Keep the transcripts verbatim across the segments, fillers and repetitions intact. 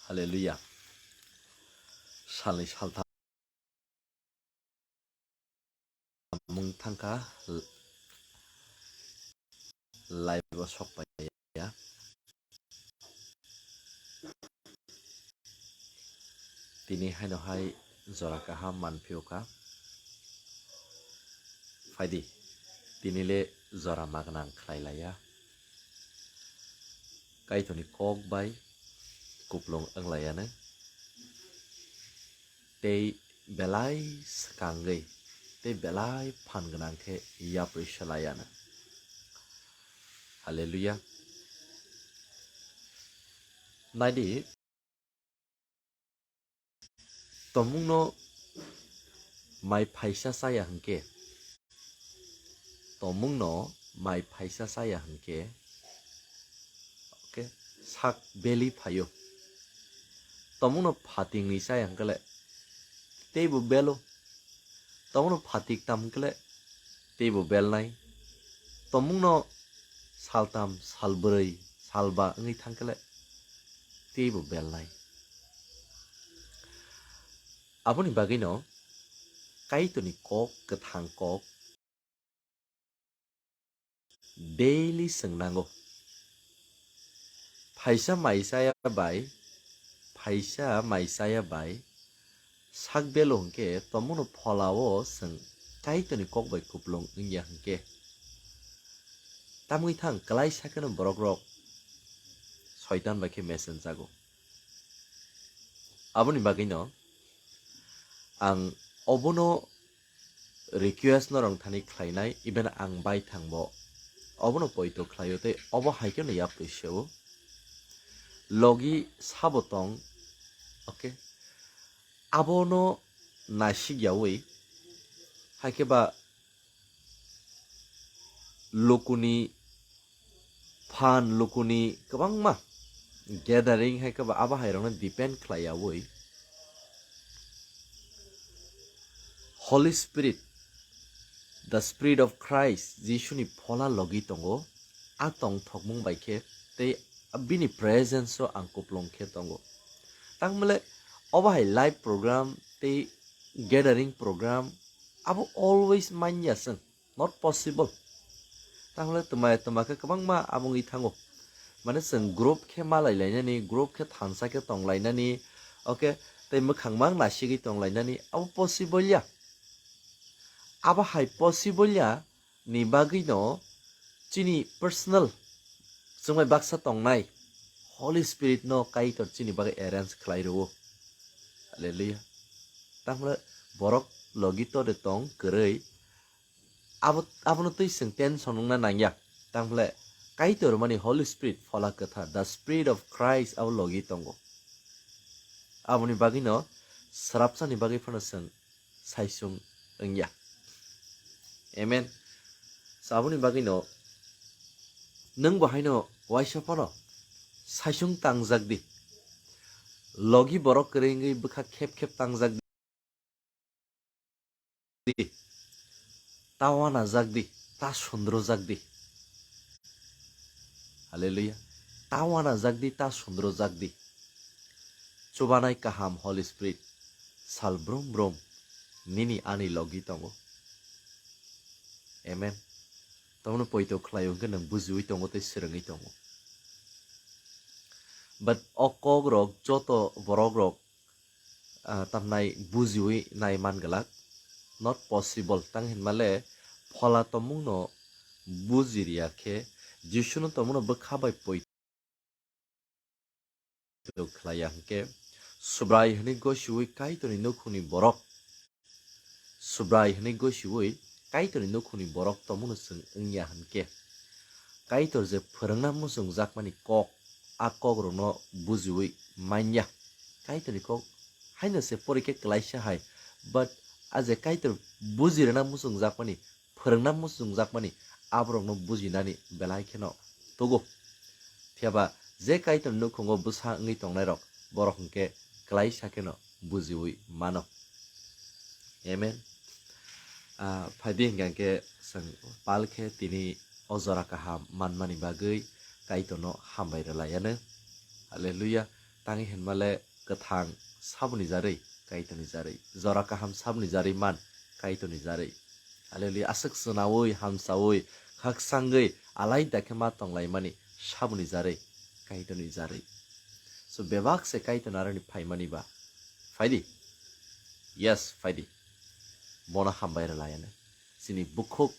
Hallelujah. Salni saltham mung thangkha, live o sok paiya. Tini haino hai jora kaham manphio kha. Phaidi, tini le jora magwnang khlai laiya. Kaitorni kok bai kuplung wng laiya no. Tei belai swkangwi, tei belai phan gwnang khe yapri se laiya no. Hallelujah. Naidi, tomungno mai phaisa chaya hwnkhe, tomungno mai phaisa chaya hwnkhe, okay, sak beli phaio. Tomungno phatingni chaya hwnkhe le teibo belo. Tomungno phatik tam hwnkhe le teibo belnai. Tomungno saltam, salbrwi, salba wngwi thangkhe le teibo belnai. Aboni bagwino Kaitorni kok, kwthang kok daily swngnango. Phaisa mai chaya bai, phaisa mai chaya bai sak belo hwnkhe tomungno pholao chwng Kaitorni kok bai kuplung wngya hwnkhe, tamwi thang kwlaisa kheno borokrok Soitan bai khe mesenjago. Aboni bagwino ang obono request norok thani khlainai, even ang bai thangbo obono poito khlaio tei obo hai kheno yapri seo. Logi sabo tong, okay, abono naisik yawi, hai khe ba lukuni phan, lukuni kwbangma gathering hai khe ba abo hai rokno depend khlai yawi Holy Spirit, the Spirit of Christ, Jisuni phola logi tongo, a tongthokmung bai khe tei bini presence o ang kuplung khe tongo. Tangmale obo hai live program tei gathering program abo always manya chwng. Not possible. Tahle twmai twma khe kwbangma abongwi thango. Mane chwng group khe malai lainani, group khe thansa khe tong lainani, okay, tei mwkhang mang nasigwi tong lainani, abo possible ya. Abo hai possible ya ni bagwi no chini personal chwngbai baksa tongnai Holy Spirit no Kaitor chini bagwi arrange khlai rwo. Hallelujah. Tahle borok logi to de tong kwrwi, abo, abono twi chwng tension wngna nangya. Tangphle Kaitor mani Holy Spirit, Phola Kwthar, the Spirit of Christ abo logi tongo. Aboni bagwino srapsani bagwi phano chwng saisung wngya. Amen. So aboni bagwino nwng bo haino waisa phano saisung tangjak di. Logi borok kwrwi wngwi bwkha khep khep tangjak di. Ta wanajak di, ta sundrojak di. Hallelujah. Ta wanajak di, ta sundrojak di. Chubanai kaham Holy Spirit, sal brum brum nini ani logi tongo. Amen. Tamoni poito khlai hwnkhe nwng bujiwi tongo tei swrwngwi tongo. But o kok rok joto borok rok ah, tamnai bujiwi nai man glak. Not possible. Tang hinmale phola tomungno buji riya khe, Jisuno tomungno bwkha bai poito khlaiya hwnkhe, Subrai hwnwi gosiwi Kaitorni nukhungni borok, Subrai hwnwi gosiwi Kaitorni nukhungni borok tomungno chwng wngya hwnkhe, Kaitor je phwrwngna muchungjakmani kok, a kokrokno bujiwi manya. Kaitorni kok haino se porikhe klaisa hai, but a je Kaitor bujirwna muchungjakmani, phwrwngna muchungjakmani, aborokno bujinani belai kheno tugo. Phiya ba je Kaitorni nukhungo bwsa wngwi tongnairok, borok hwnkhe klaisa kheno bujiwi mano. Amen. Ah, phaidi hwnkhe chwng pal khe tini o jora kaham manmani bagwi Kaitorno hambai rwlaiano. Hallelujah. Tangwi hinmale kwthang saboni jarwi, Kaitorni jarwi. Jora kaham saboni jarwi man, Kaitorni jarwi. Hallelujah. Aswk swnawi, hamsawi, khaksangwi, alaida khe ma tonglaimani saboni jarwi, Kaitorni jarwi. So, bebak se Kaitorni aroni phaimani ba. Phaidi. Yes, phaidi. Bono hambai rwlayano. Chini bukhuk,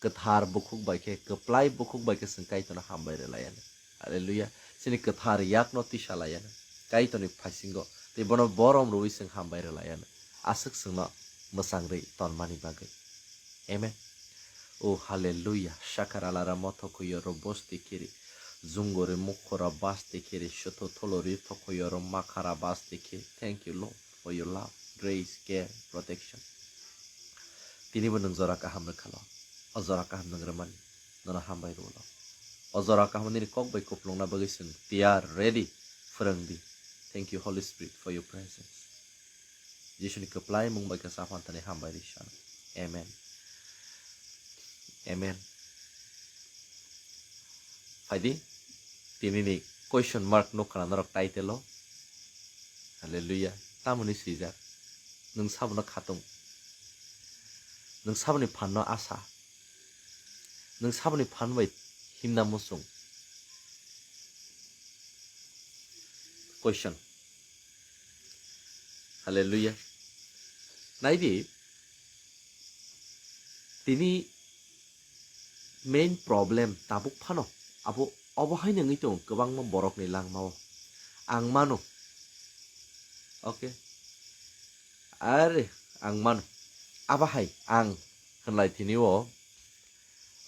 kwthar bukhuk bai khe, kwplai bukhuk bai khe chwng Kaitorno hambai rwlayano. Hallelujah. Chini kwthar yakno tisa layano. Kaitorni phasingo. Tei bono borom rwui chwng hambai rwlayano. Aswk chwngno mwchang rwi tonmani bagwi. Amen. O hallelujah. Sakar alara motho khuyo ro bosti kiri. Jungore mukhora basti kiri. Sotho tholori thokhoyo ro makhara basti kiri. Thank you, Lord, for your love, grace, care, protection. Tinibo nwng jora kaham rwkha lo. O jora kaham nwng rwmani nono hambai rwlo. O jora kaham nini kok bai kuplungna bagwi chwng tiyar, ready, phwrwng di. Thank you, Holy Spirit, for your presence. Jisuni kwplai mung bai khe saphantani hambai rwi sano. Amen. Amen. Phaidi, tinini question mark nukha na norok title o. Hallelujah. Tamoni swijak. Nwng sabono khatung. Nwng saboni phanno asa. Nwng saboni phan bai himna muchung. Question. Hallelujah. Naidi, tini main problem tabuk phano abo, obo haino wngwi tongo kwbangma borokni langmao. Ang mano. Okay. Are, ang mano. Abo hai, ang hwnlai tini o.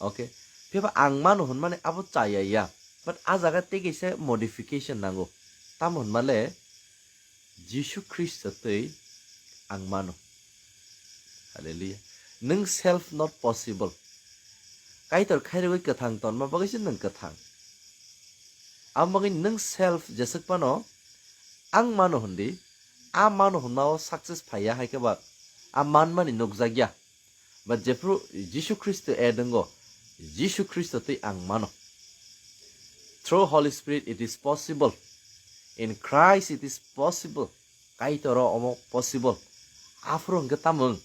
Okay. Phiya ba ang mano hwnmani abo chaya ya. But a jaga tei kaisa modification nango. Tamo hwnmale, Jisu Khristo tei ang mano. Hallelujah. Nwng self not possible. Kaitor khairogwi kwthang tonma bagwi se nwng kwthang. Amo bagwi nwng self jeswk phano ang mano hwndi, a mano hwnmao success phaiya hai khe ba a manmani nukjakya. But jephru Jisu Khristo e dwngo, Jisu Khristo tei ang mano. Through Holy Spirit it is possible. In Christ it is possible. Kaitor o omo possible. Aphuru hwnkhe tamo wng?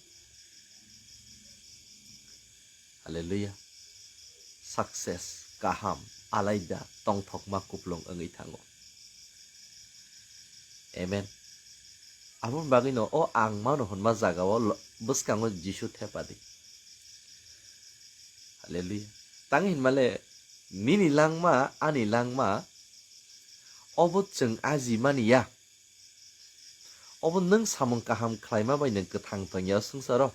Hallelujah. Success, kaham, alaida, tongthokma kuplung wngwi thango. Amen. Aboni bagwino o ang mano hwnma jagao lo-, bwskango Jisu thepadi. Hallelujah. Tang hinmale nini langma, ani langma, obo chwng aji mani ya. Obo nwng samung kaham khlaima bai nwng kwthang tongya o swngcharo.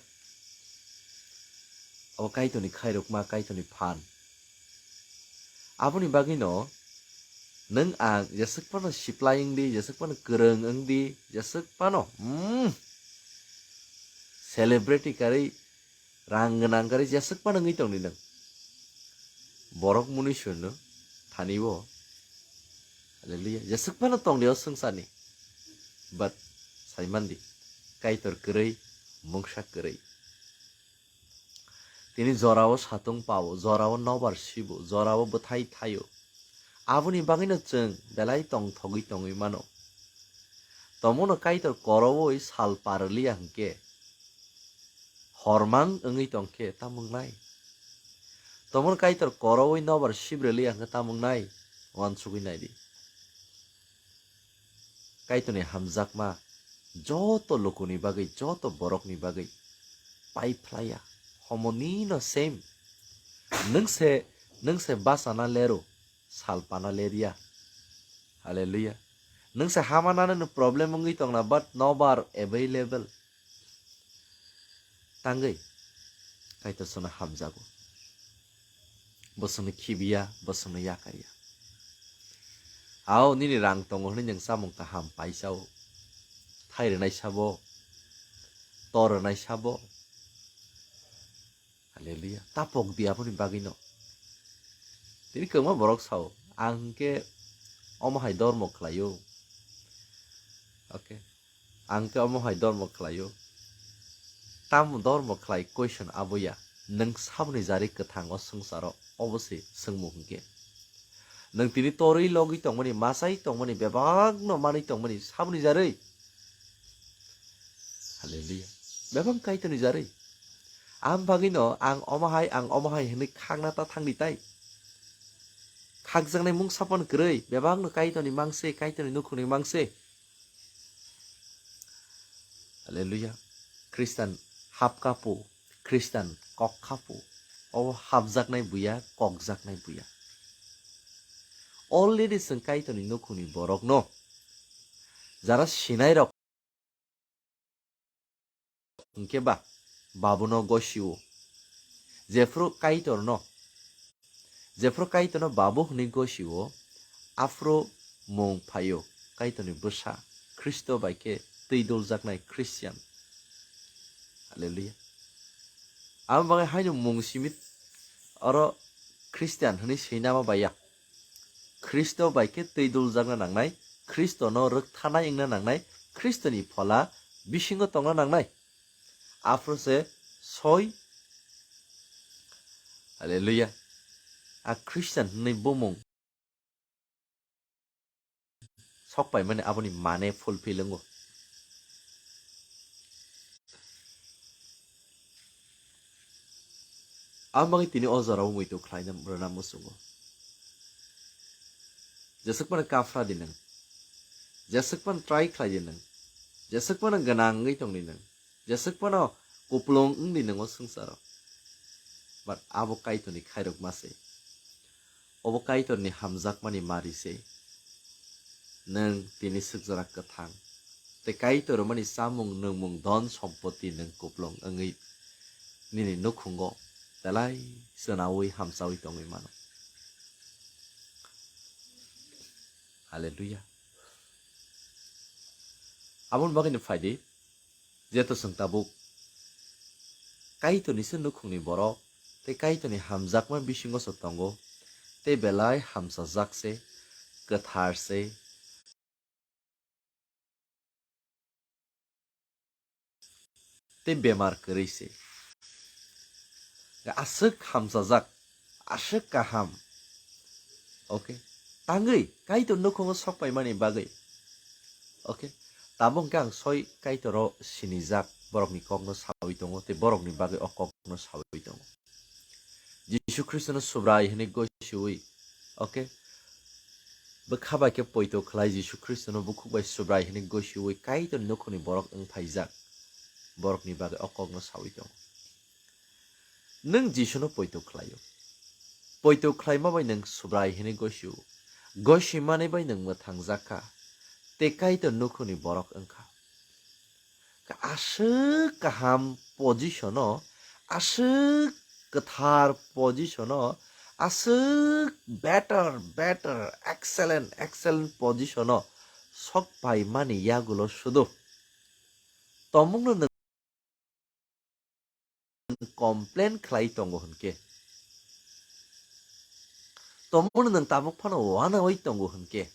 Abo Kaitorni khairokma, Kaitorni phan. Aboni bagwino nwng ang jeswk phano siplai wngdi, jeswk phano kwrwng wngdi, jeswk phano, mm, celebrity karwi, rang gwnang karwi jeswk phano wngwi tongdi nwng. Borok mwnwi swnno thani o. Hallelujah. Jeswk phano tongdi o swngcharni. But saimandi, Kaitor kwrwi, mungsa kwrwi. Tini jorao satung pao, jorao nobar sibo, jorao bwthai thaio. Aboni bagwino chwng belai tongthogwi tongwi mano. Tomono Kaitor koroui sal parliya hwnkhe, hormang wngwi tongkhe tamo wngnai? Tomono Kaitor koroui nobar sibreliya hwnkhe tamo wngnai? Uansugwi naidi. Kaitorni hamjakma joto lukuni bagwi, joto borokni bagwi pai phlaiya. Homonino same. Nwng se, nwng se bachana lero, sal pana lerya. Hallelujah. Nwng se hamanani no problem wngwi tongna, but nobar available. Tangwi Kaitor chwngno hamjago. Bo chwngno khibiya, bo chwngno yakarya. Ao nini rang tongo hwnwi nwng chamung kaham paisao. Thai rwnai sabo, tor rwnai sabo. Hallelujah. Tapok di aboni bagwino. Tini kwbangma borok sao, "Ang hwnkhe omo hai dormo khlaio." Okay. "Ang khe omo hai dormo khlaio." Tamo dormo khlai question abo ya. Nwng saboni jari kwthango swngcharo obo se swngmung hwnkhe. Nwng tini torwi logwi tongmani, masai tongmani, bebakno manwi tongmani, saboni jarwi. Hallelujah. Bebak Kaitorni jarwi. Am bagwino ang omo hai, ang omo hai hwnwi khakna ta thangdi tai. Khakjaknai mung sapan kwrwi, bebakno Kaitorni mangse, Kaitorni nukhungni mangse. Hallelujah. Khristan hapkapu, Khristan kokkapu. O hapjaknai buya, kokjaknai buya. Already chwng Kaitorni nukhungni borokno jara sinairok hwnkhe ba babuno gosio. Jephru Kaitorno, jephru Kaitorno babu hwnwi gosio, aphru mung phaio Kaitorni bwsa, Khristo bai khe twi duljaknai Christian. Hallelujah. Amo bagwi haino mung simi oro Christian hwnwi swinama baiya. Khristo bai khe twi duljakna nangnai, Khristono rwkthanai wngna nangnai, Khristoni phola bisingo tongna nangnai. Aphuru se soi. Hallelujah. A Christian hwnwi bumung sok paimani aboni mane fulfill wngo. Ang bagwi tini o jorao muitu khlaina rwna muchungo. Jeswk phano kaphra di nwng. Jeswk phano try khlai di nwng. Jeswk phano gwnang wngwi tong di nwng. Jeswk phano kuplung wng di nwng o swngcharo. But abo Kaitorni khairokma se. Obo Kaitorni hamjakmani mari se. Nwng tini swkjora kwthang. Tei Kaitor mani chamung, nwngmung, don, sompoti nwng kuplung wngwi nini nukhungo belai chwnaui hamchaui tongwi mano. Hallelujah. Aboni bagwino phaidi, jeto chwng tabuk Kaitorni se nukhungni borok tei Kaitorni hamjakma bisingo se tongo, tei belai hamchajak se, kwthar se, tei bemar kwrwi se. Aswk hamchajak, aswk kaham. Okay. Tangwi Kaitor nukhungo sok paimani bagwi. Okay. Tabuk hwnkhe ang soi Kaitoro sinijak, borokni kokno saui tongo tei borokni bagwi o kokno saui tongo. Jisu Khristono Subrai hwnwi gosiui, okay, bwkha bai khe poito khlai Jisu Khristono bukhuk bai Subrai hwnwi gosiui Kaitorni nukhungni borok wng phaijak, borokni bagwi o kokno saui tongo. Nwng Jisuno poito khlaio. Poito khlaima bai nwng Subrai hwnwi gosiu. Gosimani bai nwng mwthangjak kha, tei Kaitor nukhungni borok wng kha. Aswk kaham position-o, aswk kwthar position-o, aswk better, better, excellent, excellent position-o sok paimani yagulo sudu tomungno nwng complain khlai tongo hwnkhe, tomungno nwng tabuk phano wanaui tongo hwnkhe,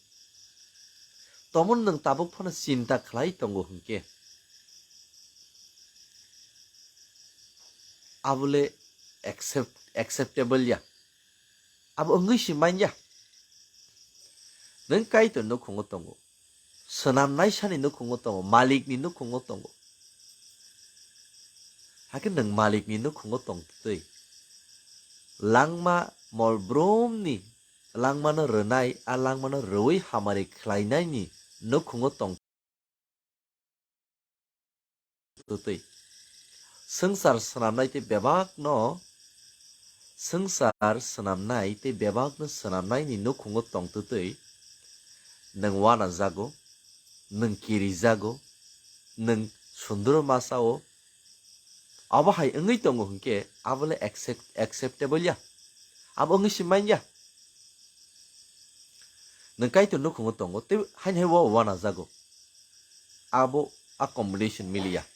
tomungno nwng tabuk phano chinta khlai tongo hwnkhe, abole accept-, acceptable ya. Abo wngwi se man ya. Nwng Kaitor nukhungo tongo. Swnamnaisani nukhungo tongo, malikni nukhungo tongo. Hakhe nwng malikni nukhungo tongtwi langma mol brumni langmano rwnai, a langmano rwui hamari khlainaini nukhungo tong twtwi. Swngchar swnamnai tei bebakno, swngchar swnamnai tei bebakno swnamnaini nukhungo tongtwtwi nwng wanajago, nwng kirijago, nwng sunduro masao. Abo hai wngwi tongo hwnkhe abole accept-, acceptable ya. Abo wngwi se man ya. Nwng Kaitor nukhungo tongo, tei haini hai o wanajago. Abo accommodation miliya.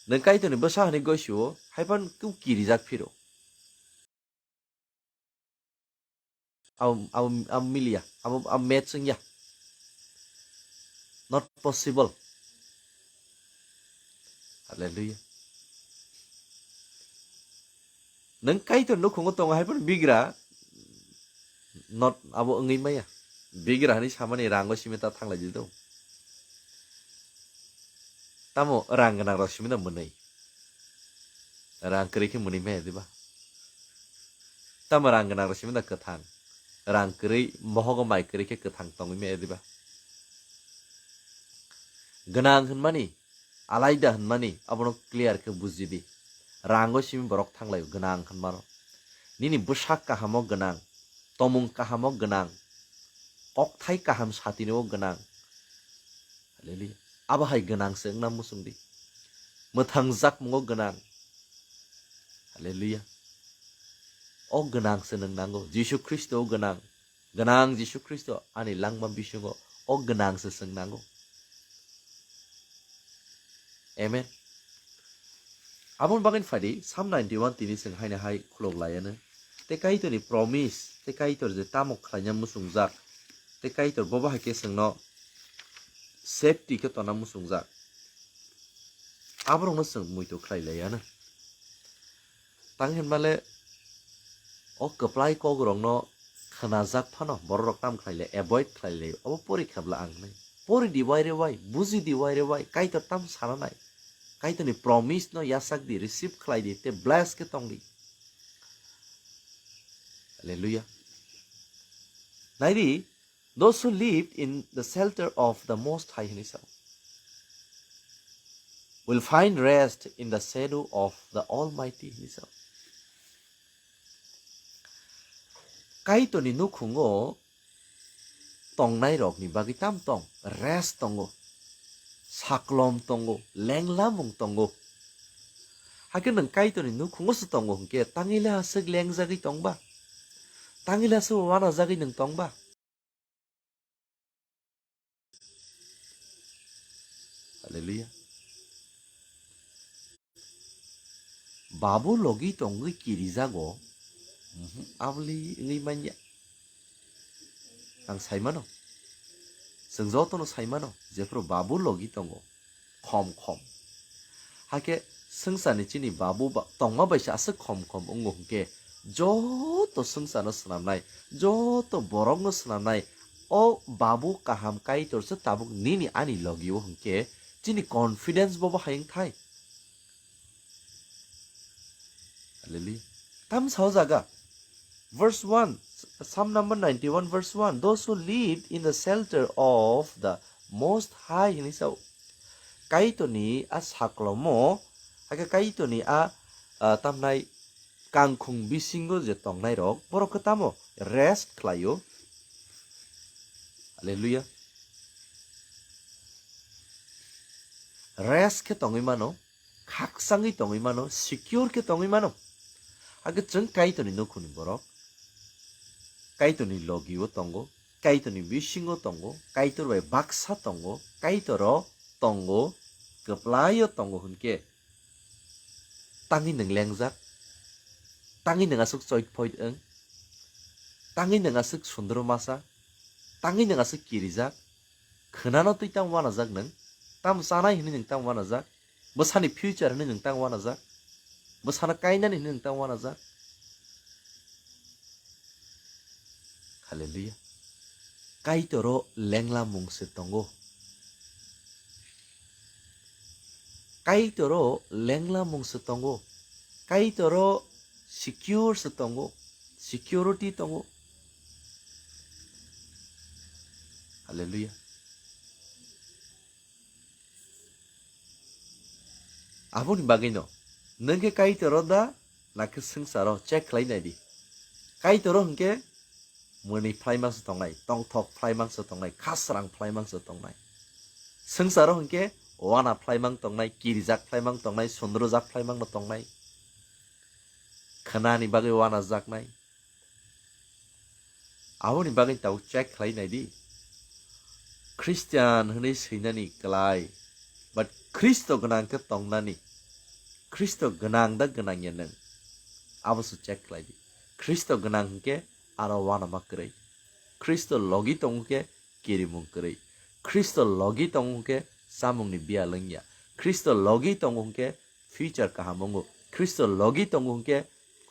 Nwng Kaitorni bwsa hwnwi gosio, haiphano kirijago phiro. Abo, abo, abo miliya, abo, abo match wngya. Not possible. Hallelujah. Nwng Kaitor nukhungo tongo hai phano bigra Not abo wngwi maya. Bigra hani samani rango simi ta thanglai di do. Tamo rang gwnang rok simi no mwnwi. Rang kwrwi khe mwnwi maya diba? Tamo rang gwnang rok simi no kwthang. Rang kwrwi, mohogo mai kwrwi khe kwthang tongwi maya diba? Gwnang hwnmani, alaida hwnmani abono clear khe buji di. Rango simi borok thanglaio gwnang hwnmano. Nini bwsak kahamo gwnang, tomung kahamo gwnang, kokthai kaham satino gwnang. Hallelujah. Abo hai gwnang se wngna muchung di. Mwthang jakmungo gwnang. Hallelujah. O gwnang se nwng nango. Jisu Khristo o gwnang. Gwnang Jisu Khristo ani langma bisingo o gwnang se chwng nango. Amen. Aboni bagwi phadi Psalm ninety-one tini chwng haino hai khulok laiano. Tei Kaitorni promise, tei Kaitor je tamo khlaina muchungjak, tei Kaitor bobo hai khe chwngno safety khe tona muchungjak. Aborokno chwng muitu khlai laiano. Tang hinmale o kwplai kokrokno khwnajak phano bororok tam khlai le, avoid khlai le, obo porikha bla ang hinwi. Pori di wai re wai, buji di wai re wai, Kaitor tam sana nai. Kaitorni promise no yasak di, receive khlai di, tei bless khe tong di. Hallelujah. Nai di, those who live in the shelter of the Most High hinwi sao, will find rest in the shadow of the Almighty hinwi sao. Kaitorni nukhungo tongnairokni bagwi tam tong, rest tongo, saklom tongo, lenglamung tongo. Hakhe nwng Kaitorni nukhungo se tongo hwnkhe, tangwi le aswk lengjagwi tongba? Tangwi le aswk wanajagwi nwng tongba? Hallelujah. Babu logi tongwi kirijago, mhm, abli wngwi manya. Ang saimano, chwng jotono saimano, jephru babu logi tongo, khom khom. Hakhe swngcharni chini babu ba-, tongma bai se aswk khom khom wngo hwnkhe, joto swngcharno swnamnai, joto borokno swnamnai, o babu kaham Kaitor se tabuk nini ani logi o hwnkhe, chini confidence bobo hai wngthai. Hallelujah. Tam sao jaga. Verse one, Psalm number ninety-one, verse one, "Those who live in the shelter of the Most High," hinwi sao. Kaitorni a saklomo, hakhe Kaitorni a, a, tamnai kangkhung bisingo je tongnairok, borok khe tamo rest khlaio. Hallelujah. Rest khe tongwi mano, khaksangwi tongwi mano, secure khe tongwi mano. Hakhe chwng Kaitorni nukhungni borok, Kaitorni logio tongo, Kaitorni bisingo tongo, Kaitor bai baksa tongo, Kaitoro tongo, kwplaio tongo hwnkhe, tangwi nwng lengjak, tangwi nwng aswk choit phoit wng, tangwi nwng aswk sundro masa, tangwi nwng aswk kirijak, khwnano twi tamo wanajak nwng, tamo chanai hwnwi nwng tamo wanajak, bwsani future hwnwi nwng tamo wanajak, bwsano kainani hwnwi nwng tamo wanajak. Hallelujah. Kaitoro lenglamung se tongo. Kaitoro lenglamung se tongo. Kaitoro secure se tongo. Security tongo. Hallelujah. Aboni bagwino, nwng khe Kaitoro da, na khe swngcharo check khlai nai di. Kaitoro hwnkhe mwnwi phlai mangsa tongnai, tongthok phlai mangsa tongnai, khasrang phlai mangsa tongnai. Swngcharo hwnkhe wana phlai mang tongnai, kirijak phlai mang tongnai, sundrujak phlai mangno tongnai. Khwnani bagwi wanajaknai. Aboni bagwi tabuk check khlai nai di. Christian hwnwi swinani kwlai, but Khristo gwnang khe tongnani. Khristo gwnang da gwnang ya nwng? Abo se check khlai di. Khristo gwnang hwnkhe aro wanama kwrwi. Khristo logi tongo khe kirimung kwrwi. Khristo logi tongo hwnkhe chamungni biyal wngya. Khristo logi tongo hwnkhe future kaham wngo. Khristo logi tongo hwnkhe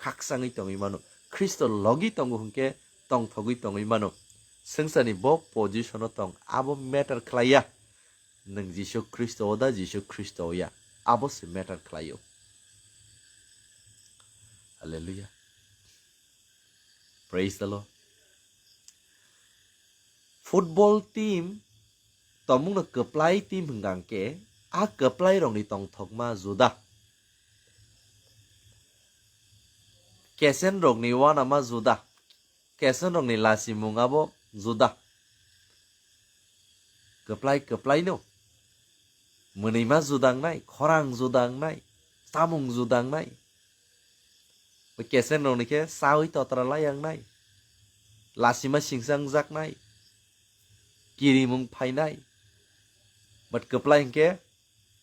khaksangwi tongwi mano. Khristo logi tongo hwnkhe tongthogwi tongwi mano. Swngcharni bo position-o tong, abo matter khlaiya. Nwng Jisu Khristo o da, Jisu Khristo o ya, abo se matter khlaio. Hallelujah. Praise the Lord. Football team tongmungno kwplai team hwnkha hwnkhe, a kwplai rokni tongthokma juda. Kesenrokni uanama juda. Kesenrokni lachimung abo juda. Kwplai kwplaino. Mwnwima juda wngnai, khorang juda wngnai, chamung juda wngnai. Bo kesenrokni khe chawi totra lai wngnai. Lachima singsa wngjaknai. Kirimung phainai. But kwplai hwnkhe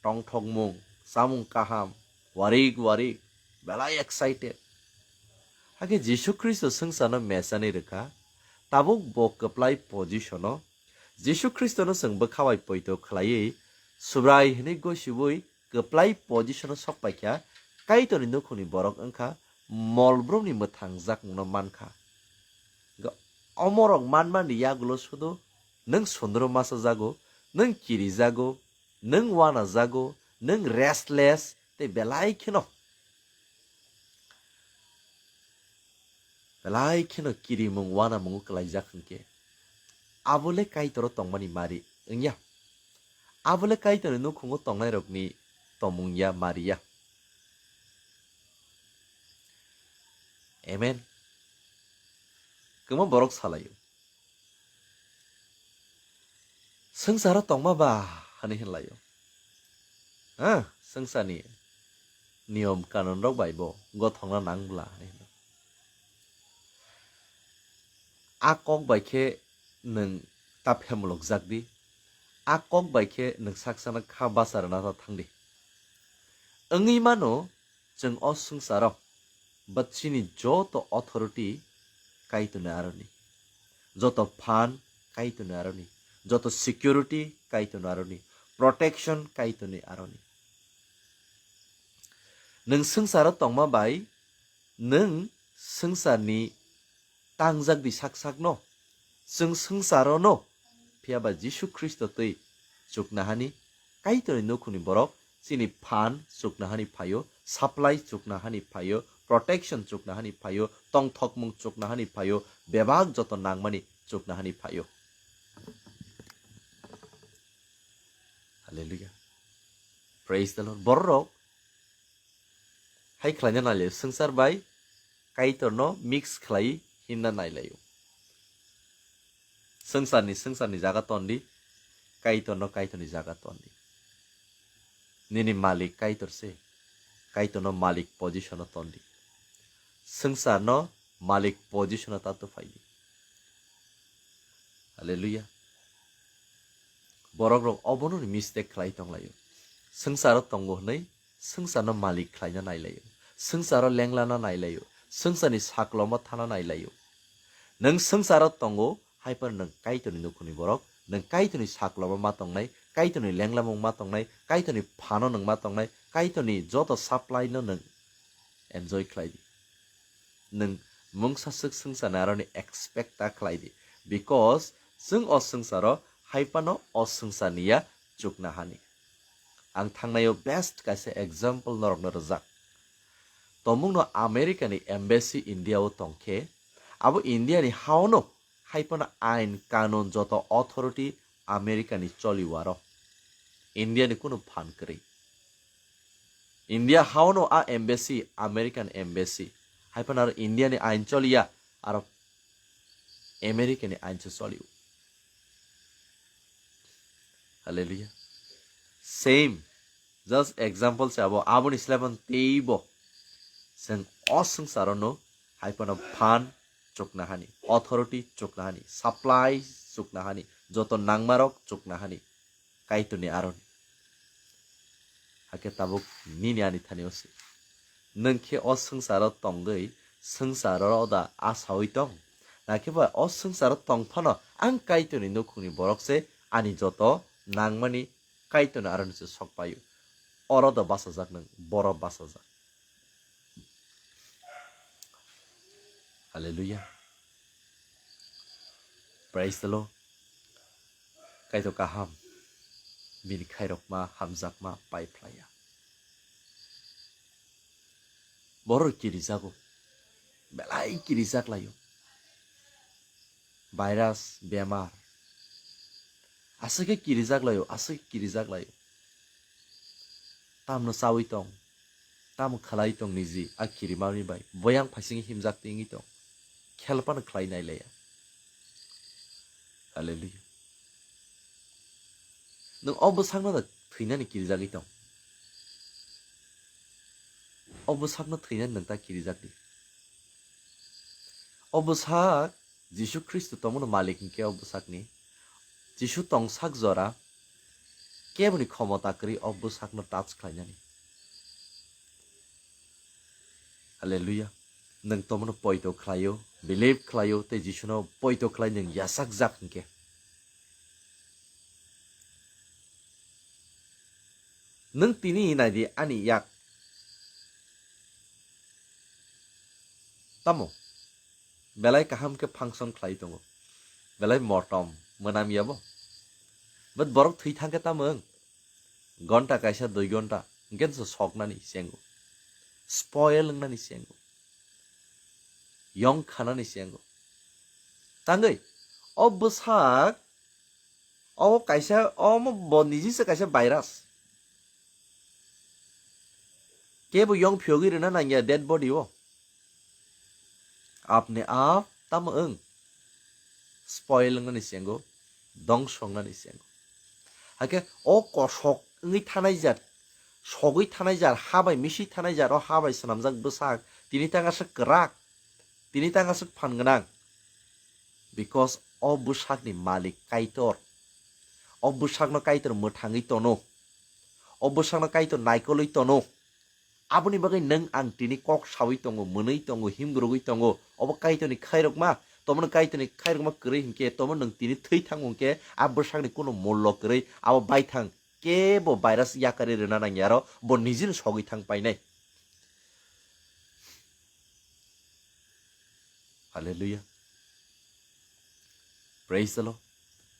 tongthokmung, chamung kaham, warik warik, belai excited. Hakhe Jisu Khristo swngcharno mechani rwkha, tabuk bo kwplai position-o Jisu Khristono chwng bwkha bai poito khlaiwi Subrai hwnwi gosiwi kwplai position-o sok paikha, Kaitorni nukhungni borok wngkha, molbrumni mwthangjakmungno mankha. Omorok manmani yagulo sudu nwng sundro masajago, nwng kirijago, nwng uanajago, nwng restless tei belai kheno, belai kheno kirimung uanamungo kwlaijak hwnkhe, abole Kaitoro tongmani mari wngya. Abole Kaitorni nukhungo tongnairokni tongmung ya, mari ya. Amen. Kwma borok salaio. Swngcharo tongma ba hwnwi hwnlaio. Ha, swngcharni niyom kanun rok bai bo gothokna nang bwla hwnwi hwnwi. A kok bai khe nwng ta phemulok jak di. A kok bai khe nwng saksano kha basa rwna ta thang di. Wngwi mano, chwng o swngcharo bwchini joto authority Kaitorni aroni, joto phan Kaitorni aroni, joto security Kaitorni aroni, protection Kaitorni aroni. Nwng swngcharo tongma bai nwng swngcharni tangjak di sak sakno. Chwng swngcharo no, phiya ba Jisu Khristo twi chukna hani, Kaitorni nukhungni borok chini phan chukna hani phaio, supply chukna hani phaio, protection chukna hani phaio, tongthokmung chukna hani phaio, bebak joto nangmani chukna hani phaio. Hallelujah. Praise the Lord. Bororok hai khlaina nailaio, swngchar bai Kaitorno mix khlai hinna nailaio. Swngcharni swngcharni jaga tondi, Kaitorno Kaitorni jaga tondi. Nini malik Kaitor se, Kaitorno malik position-o tondi. Swngcharno malik position-o tato phaidi. Hallelujah. Borok rok obono ni mistake khlai tonglaio. Swngcharo tongo hwnwi swngcharno malik khlaina nailaio. Swngcharo lenglana nailaio. Swngcharni saklomo thana nailaio. Nwng swngcharo tongo, hai phano nwng Kaitorni nukhungni borok, nwng Kaitorni saklomo ma tongnai, Kaitorni lenglamung ma tongnai, Kaitorni phano nwng ma tongnai, Kaitorni joto supply no nwng enjoy khlai di. Nwng mungsa swk swngcharni aroni expect ta khlai di, because chwng o swngcharo hai phano o swngcharni ya chukna hani. Ang thangnaio best kaisa example norokno rwjak. Tomungno America ni embassy India o tongkhe, abo India ni haono hai phano ain kanun joto authority America ni choli waro. India ni kunu phan kwrwi. India haono a embassy, American embassy. Hai phano aro India ni ain choliya, aro America ni ain se cholio. Hallelujah. Same. Just example se abo, aboni slaiman teibo. Chwng o swngcharo no hai phano phan chukna hani, authority chukna hani, supply chukna hani, joto nangmarok chukna hani. Kaitorni aroni. Hakhe tabuk nini ani thani o se. Nwng khe o swngcharo tongwi, swngcharo da asawi tong. Nakhe ba o swngcharo tong phano ang Kaitorni nukhungni borok se ani joto nangmani Kaitorni aroni se sok paio. Oro da bachajak nwng, boro bachajak. Hallelujah. Praise the Lord. Kaitor kaham, bini khairokma, hamjakma, pai phlaiya. Borok kirijago, belai kirijak laio. Virus, bemar, aswk khe kirijak laio, aswk khe kirijak laio. Tamno chawi tong, tamo khlai tong niji a kirimani bai, boyang phaising himjak tingwi tong, khelpano khlai nai laiya. Hallelujah. Nwng o bwsakno da thwinani kirijagwi tong? O bwsakno thwinani nwng ta kirijak di. O bwsak Jisu Khristo tongmano malik hinkhe o bwsakni. Jisu tongsak jora keboni khomota kwrwi o bwsakno touch khlainani. Hallelujah. Nwng tongmano poito khlaio, believe khlaio, tei Jisuno poito khlai nwng yachakjak hinkhe. Nwng tini naidi ani yak. Tamo? Belai kaham khe function khlai tongo. Belai motom, mwnam yabo. But borok thwi thangkhe tamo wng? Gonta kaisa dui gonta, hinkhe so soknani sengo. Spoil wngnani sengo. Yong khanani sengo. Tangwi, o bwsak, o kaisa, omo bo niji se kaisa virus. Kebo yong phiyogwi rwna nangya dead body o. Apni ap tamo wng? Spoil wngnani sengo, dongso wngnani sengo. Hakhe o kosok wngwi thanai jat, sogwi thanai jat, ha bai misi thanai jat, o ha bai swnamjak bwsak, tini tang aswk kwrak, tini tang aswk phan gwnang. Because o bwsakni malik Kaitor. O bwsakno Kaitor mwthangwi tono. O bwsakno Kaitor naikolwi tono. Aboni bagwi nwng ang tini kok sawi tongo, mwnwi tongo, himgurugwi tongo. Obo Kaitorni khairokma, tomoni Kaitorni khairokma kwrwi hinkhe, tomo nwng tini thwi thango hinkhe, a bwsakni kuno mullo kwrwi, abo baithang kebo virus yakarwi rwna nangya aro, bo nijino sogwi thang painai. Hallelujah. Praise the Lord.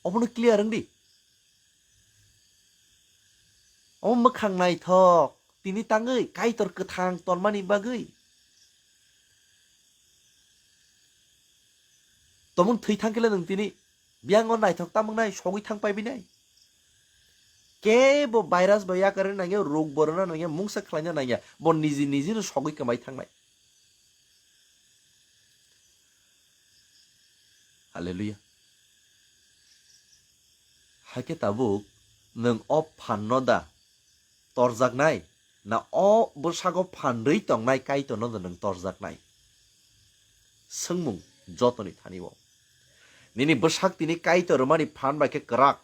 Obono clear wng di. Omo mwkhang naithok, tini tangwi Kaitor kwthang tonmani bagwi. Tomon thwi thangkhe le nwng tini biyang o naithok tamung nai, sogwi thang pai binai. Kebo virus bai yakarwi nangya, rog bo rwna nangya, mungsa khlaina nangya, bo niji niji no sogwi kwmai thangnai. Hallelujah. Hakhe tabuk nwng o phan no da torjaknai, na o bwsago phan rwi tongnai Kaitor no da nwng torjaknai? Swngmung jotoni thani o. Nini bwsak tini Kaitor rwmani phan bai khe kwrak.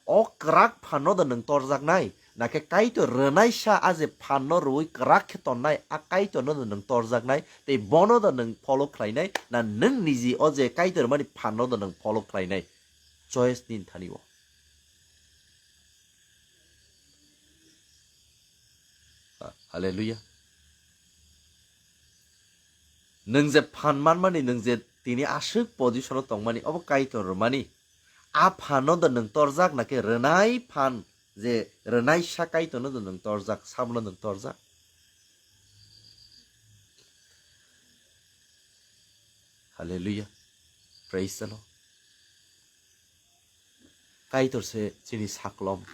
O kwrak phan no da nwng torjaknai, na khe Kaitor rwnaisa a je phan no rwui kwrak khe tonnai, a Kaitor no da nwng torjaknai, tei bono da nwng follow khlainai, na nwng niji o je Kaitor rwmani phan no da nwng follow khlainai? Choice nini thani o. Ah, hallelujah. Nwng je phan manmani, nwng je tini aswk position o tongmani, obo Kaitor rwmani. A phan no da nwng torjak, na khe rwnai phan, je rwnaisa Kaitor no da nwng torjak, sabono nwng torjak? Hallelujah. Praise the Lord. Kaitor se chini saklom.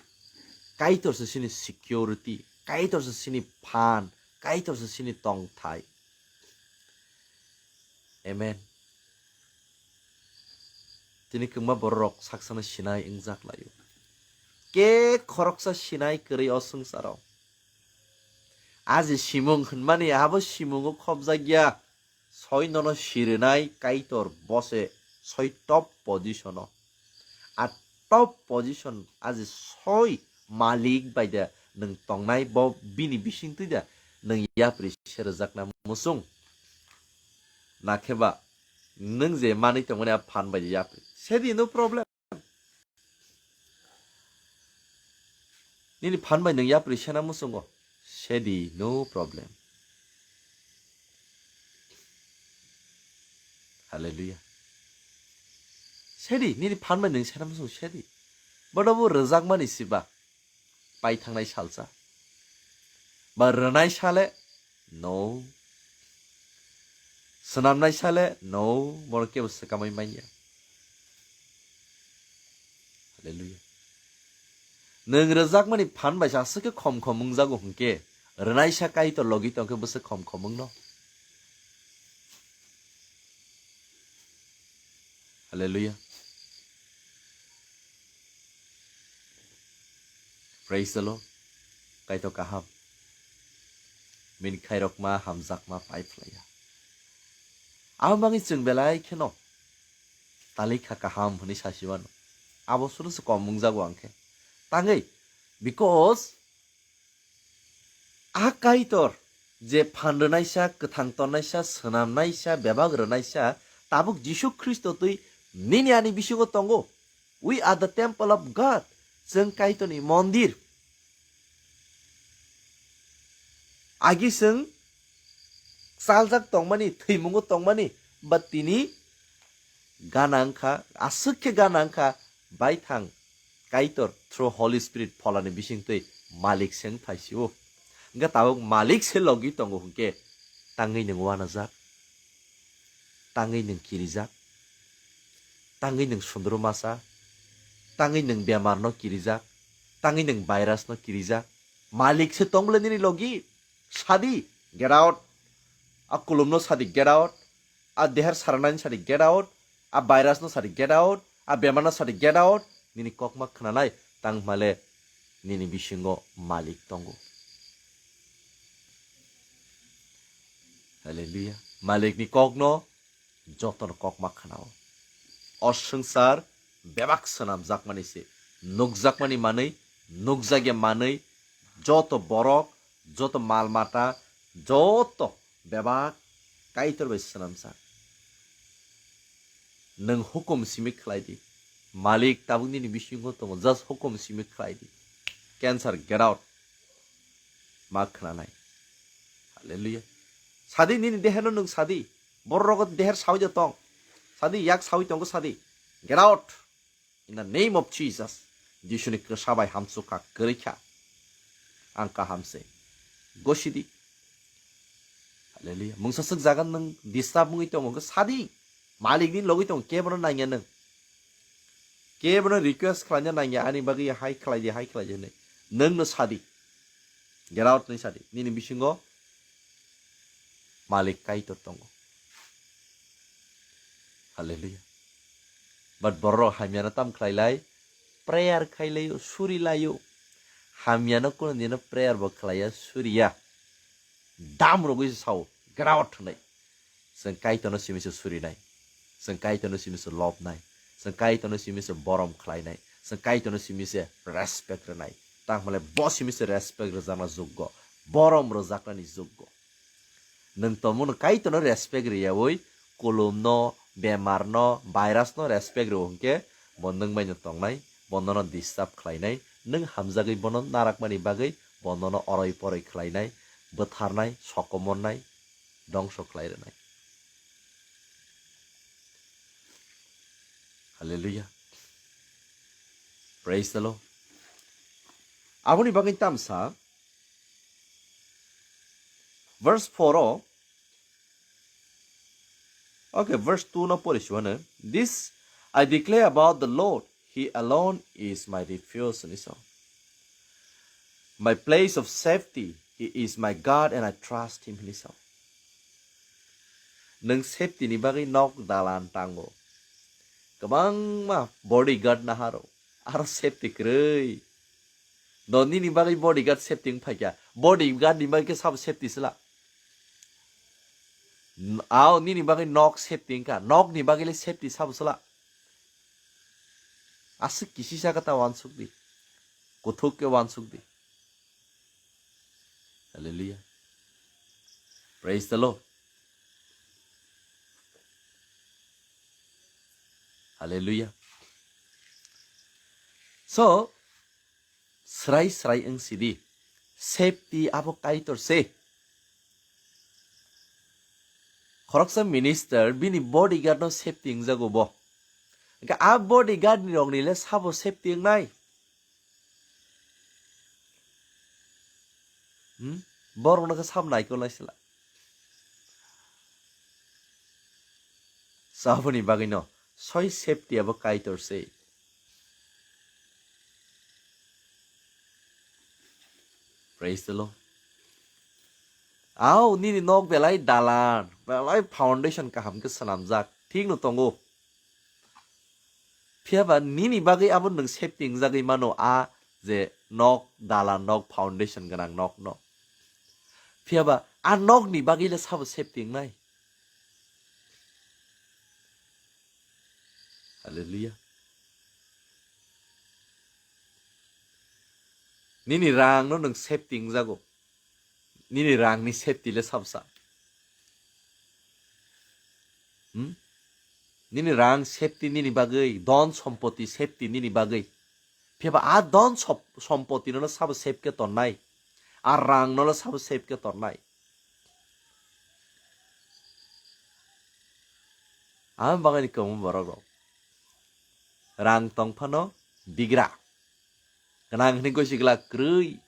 Kaitor se chini security. Kaitor se chini phan. Kaitor se chini tongthai. Amen. Tini kwbangma bororok saksano sinai wngjak laio. Khe khoroksa sinai kwrwi o swngcharo. A je simung hwnmani abo simungo khopjakya. Soi nono sirinai Kaitor bose soi top position o. A top position a je soi malik bai de nwng tongnai bo bini bisingtwi de nwng yapri serjakna muchung. Nakhe ba nwng je manwi tongmani a phan bai de yapri. Sedi no problem. Nini phan bai nwng yapri sena muchungo. Sedi no problem. Hallelujah. Sedi, nini phan bai nwng senam song sedi. Bono bo rwjakmani siba. Pai thangnai salsa. Ba rwnai sale, no. Swnamnai sale, no. Bono kebo swkamwi manya. Hallelujah. Nwng rwjakmani phan bai sa aswk khe khom khom wngjago hwnkhe, rwnaisa Kaitor logi tongkhe bwswk khom khom wngno. Hallelujah. Praise the Lord. Kaitor kaham. Min khairokma hamjakma pai phlaiya. Abo bagwi chwng belai kheno talikha kaham hwnwi sasiwano. Abo suru se kom wngjago ang khe. Tangwi, because a Kaitor je phan rwnaisa, kwthang tonnaisa, swnamnaisa, bebak rwnaisa, tabuk Jisu Khristo twi nini ani bisingo tongo. We are the temple of God. Chwng Kaitorni mondir. Agi chwng chaljak tongmani, thwimungo tongmani, ba tini gana wngkha, aswk khe gana wngkha, baithang Kaitor through Holy Spirit Pholani bisingtwi Malik se wngphai sio. Hwnkhe tabuk Malik se logi tongo hwnkhe tangwi nwng uanajak, tangwi nwng kirijak, tangwi nwng sundru masa, tangwi nwng bemarno kirijak, tangwi nwng virusno kirijak. Malik se tong bwle nini logi? Sadi, get out. A kulumno sadi, get out. A deher saranani sadi, get out. A virusno sadi, get out. A bemarno sadi, get out. Nini kokma khwnanai tang hwnmale nini bisingo Malik tongo. Hallelujah. Malikni kokno jotono kokma khwnao. O swngchar bebak swnamjakmani se, nukjakmani manwi, nukjakya manwi, joto borok, joto mal mata, joto bebak Kaitor bai swnamjak. Nwng hukum simi khlai di. Malik tabuk nini bisingo tongo, just hukum simi khlai di. Cancer, get out. Ma khwnanai. Hallelujah. Sadi nini deherno nwng sadi. Borok deher sawi de tong. Sadi yak sawi tongo sadi. Get out. In the name of Jesus. Jisuni kwsa bai hamsukha, kwrwikha. Ang kaham se. Gosidi. Hallelujah. Mungsa swk jaga nwng disturb wngwi tongo, hwnkhe sadi. Malik ni logwi tongo, kebono nangya nwng. Kebono request khlaina nangya, ani bagwi hai khlai di, hai khlai di hwnwi. Nwng no sadi. Get out hwnwi sadi. Nini bisingo Malik Kaitor tongo. Hallelujah. But borok hamyano tam khlai lai, prayer khai laio, suri laio. Hamyano kuno dino prayer bo khlaiya, suriya. Dam rogwi se sao, get out hwnwi. Chwng Kaitorno simi se surinai. Chwng Kaitorno simi se lobnai. Chwng Kaitorno simi se borom khlainai. Chwng Kaitorno simi se respect rwnai. Tang hwnle bo simi se respect rwjakna joggo. Borom rwjaknani joggo. Nwng tongmano Kaitorno respect riyawi, kulumno, bemarno, virusno respect rw hwnkhe bo nwng baino tongnai, bo nono disturb khlainai, nwng hamjagwi bono narakmani bagwi bo nono oroi poroi khlainai, bwtharnai, sokomornai, dongso khlai rwnai. Hallelujah. Praise the Lord. Aboni bagwi tamsa verse four o, okay, verse two no pori sibano, "This I declare about the Lord, he alone is my refuge," hwnwi sao. "My place of safety, he is my God, and I trust him," hwnwi sao. Nwng safety ni bagwi nok dalan tango. Kwbangma bodyguard naharo. Aro safety kwrwi. No nini bagwi bodyguard safety wng phaikha. Bodyguard ni bagwi khe sabo safety sela. N-, ao nini bagwi nok safety wngkha. Nok ni bagwi le safety sabo sela. Aswk kisisa khe ta wansuk di. Kuthuk khe wansuk di. Hallelujah. Praise the Lord. Hallelujah. So, srai srai wng sidi. Safety abo Kaitor se. Khoroksa minister bini bodyguard no safety wngjago bo. Hwnkhe a bodyguard ni rok ni le sabo safety wngnai? Hmm? Borok no khe sabo naikol nai sila. Saboni bagwi no soi safety abo Kaitor se. Praise the Lord. Au, nini nok belai dalan, belai foundation kaham khe swnamjak, thik no tongo. Phiya ba nini bagwi abo nwng safety wngjagwi mano, a je nok, dalan nok, foundation gwnang nok no. Phiya ba a nok ni bagwi le sabo safety wngnai? Hallelujah. Nini rang no nwng safety wngjago. Nini rang ni safety le sabsa. Hmm? Nini rang safety nini bagwi, don sompoti safety nini bagwi. Phiya ba a don sop-, sompoti no sabo safe khe tonnai. A rang no sabo safe khe tonnai. Ang bagwi ni kwbangma borok rok. Rang tong phano bigra. Gwnang hwnwi gosi glak kwrwi.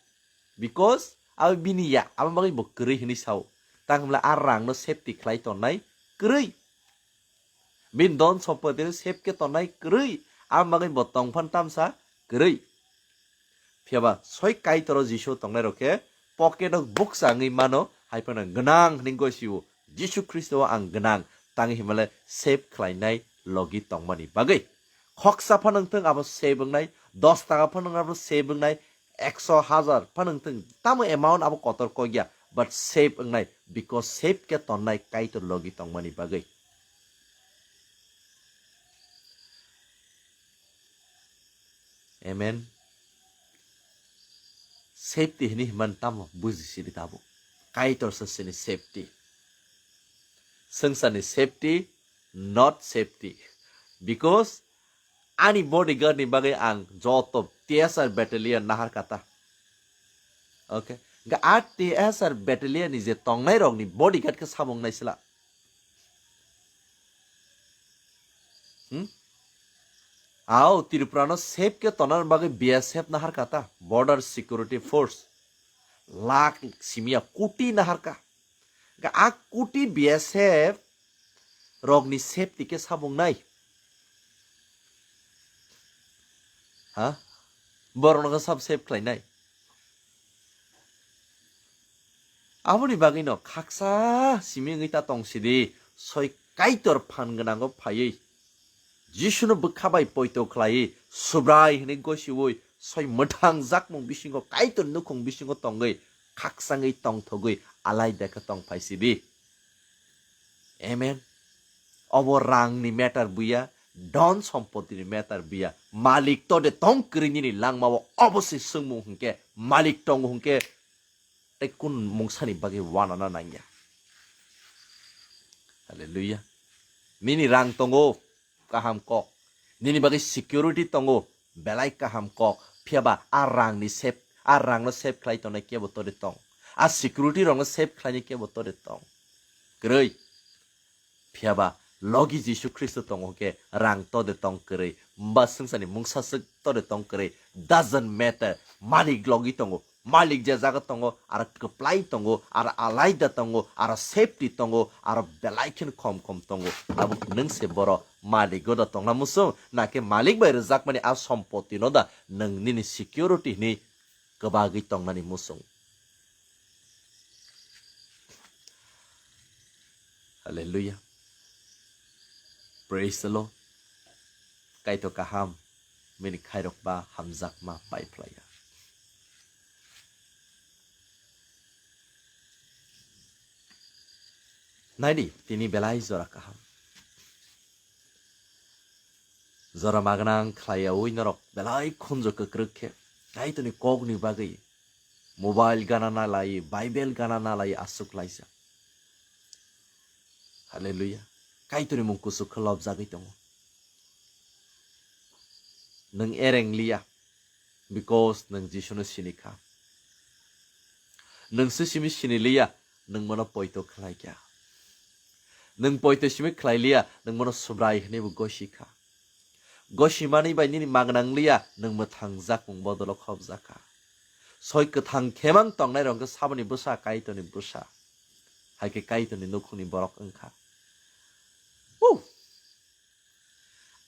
Because abo bini ya, abo bagwi bo kwrwi hwnwi sao. Tang hwnla a rang no safety khlai tonnai kwrwi. Bini don sompoti no safe khe tonnai kwrwi. Abo bagwi bo tong phan tamsa kwrwi. Phiya ba soi Kaitor o Jisu tongnai rok khe pocket o bukcha wngwi mano, hai phano gwnang hwnwi gosio, Jisu Khristo o ang gwnang, tangwi himale save khlainai logi tongmani bagwi. Khoksa phano wngthung abo save wngnai, dos taka phano wngthung abo save wngnai, ekso hajar phano wngthung, tamo amount abo kotor kok ya, but save wngnai, because save khe tonnai Kaitor logi tongmani bagwi. Amen. Safety hini himan tamo buji sini tabo. Kaitor sa sini safety. Sengsa ni safety, not safety. Because ani bodyguard ni bagwi ang joto T S R battalion nahar kata. Okay. Ga a T S R battalion ni je tongnai rok ni bodyguard ke samung nai sila. Hmm? Ao, Tripura no save ke tonar bagwi B S F nahar kata, Border Security Force. Lakh simia koti nahar ka. Ga a koti B S F rok ni safety ke sabung nai. Ha? Borok no sab save khlai nai. Aboni bagwino khaksa simi wngwi ta tong sidi, soi Kaitor phan gwnango phaiwi Jisuno bwkha bai poito khlaiwi, Subrai hwnwi gosiwi, soi mwthang jakmung bisingo, Kaitor nukhung bisingo tongwi, khaksa wngwi tongthogwi, alaida khe tong phai sidi. Amen. Obo rangni matter buya, dhon sompotini matter buya. Malik to de tong kwrwi nini langmao obo se swngmung hwnkhe, malik tongo hwnkhe tei kun mungsani bagwi wanana nangya. Hallelujah. Nini rang tongo, kaham kok. Nini bagwi security tongo, belai kaham kok. Phiya ba a rangni save, a rangno save khlai tongnai kebo tode tong. A security rokno save khlainai kebo tode tong. Kwrwi. Phiya ba logi Jisu Khristo tongo hwnkhe rang tode tong kwrwi, ba swngcharni mungsa swk tode tong kwrwi, doesn't matter, malik logi tongo, malik je jaga tongo, aro kwplai tongo, aro alaida tongo, aro safety tongo, aro belai kheno khom khom tongo. Tabuk nwng se boro malik goda tongna muchung, na khe malik bai rwjakmani a sompoti no da nwng nini security hwnwi kwbagwi tongnani muchung. Hallelujah. Praise the Lord. Kaitor kaham, bini khairok ba hamjakma pai phlaiya. Naidi, tini belai jora kaham. Jora magwnang khlaiyaui norok belai khunju kwkrwk khe Kaitorni kokni bagwi mobile gana nalai, Bible gana nalai aswk laijak. Hallelujah. Kaitorni mung kuchuk khe lobjagwi tongo. Nwng ereng liya, because nwng Jisuno sini kha. Nwng se simi sini liya, nwng bono poito khlai kha. Nwng poito simi khlai liya, nwng bono Subrai hwnwi bo gosi kha. Gosimani bai nini magna wng liya, nwng mwthangjakmung bodolo khopjak kha. Soi kwthang khemang tongnai rok khe saboni bwsa, Kaitorni bwsa. Hai khe Kaitorni nukhungni borok wng kha. Woo!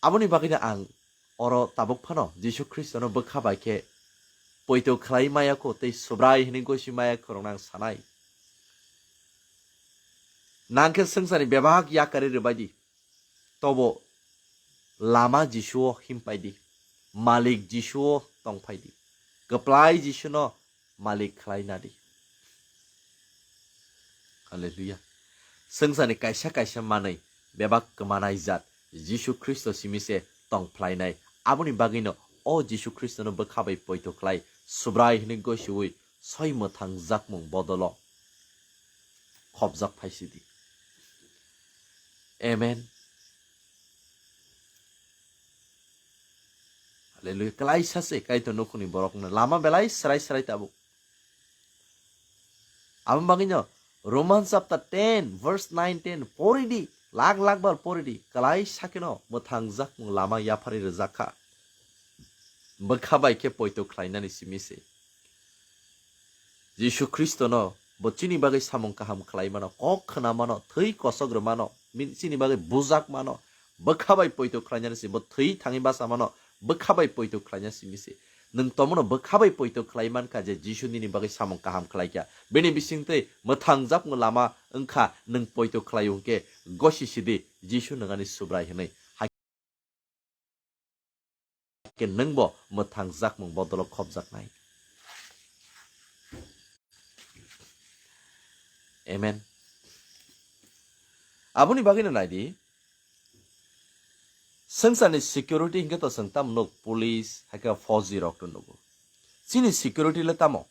Aboni bagwino ang oro tabuk phano Jisu Khristono bwkha bai khe poito khlai maya kho tei Subrai hwnwi gosi maya kho rokno ang sanai. Nang khe swngcharni bebak yakarwi rwbai di. Tobo lama Jisuo himpai di, Malik Jisuo tongphai di, kwplai Jisuno Malik khlai na di. Hallelujah. Swngcharni kaisa kaisa manwi bebak kwmanai jat Jisu Khristo simi se tong phlainai. Aboni bagwino o Jisu Khristono bwkha bai poito khlai, Subrai hwnwi gosiui soi mwthangjakmung bodolo khopjak phai si di. Amen. Hallelujah. Klaisa se Kaitor nukhungni borokno lama belai srai srai tabuk. Aboni bagwino Romans chapter ten, verse nine, ten pori di, lak lak bar pori di. Klaisa kheno mwthangjakmung lama yapharwi rwjak kha. Bwkha bai khe poito khlainani simi se. Jisu Khristono bo chini bagwi samung kaham khlai mano, kok khna mano, thwi kosok rw mano, min-, chini bagwi bujak mano, bwkha bai poito khlainani se, bo thwi thangwi bacha mano, bwkha bai poito khlaina simi se. Nwng tomono bwkha bai poito khlai man kha je Jisu nini bagwi samung kaham khlai kha. Bini bisingtwi mwthangjakmung lama wng kha, nwng poito khlai hwn khe gosi si di, Jisu nwng ani Subrai hwnwi. Hai khe nwng bo mwthangjakmung bodolo khopjaknai. Amen. Aboni bagwino nai di, swngcharni security hinkhe to chwng tamo nuk, police, hai khe fauji rok to nugo. Chini security le tamo?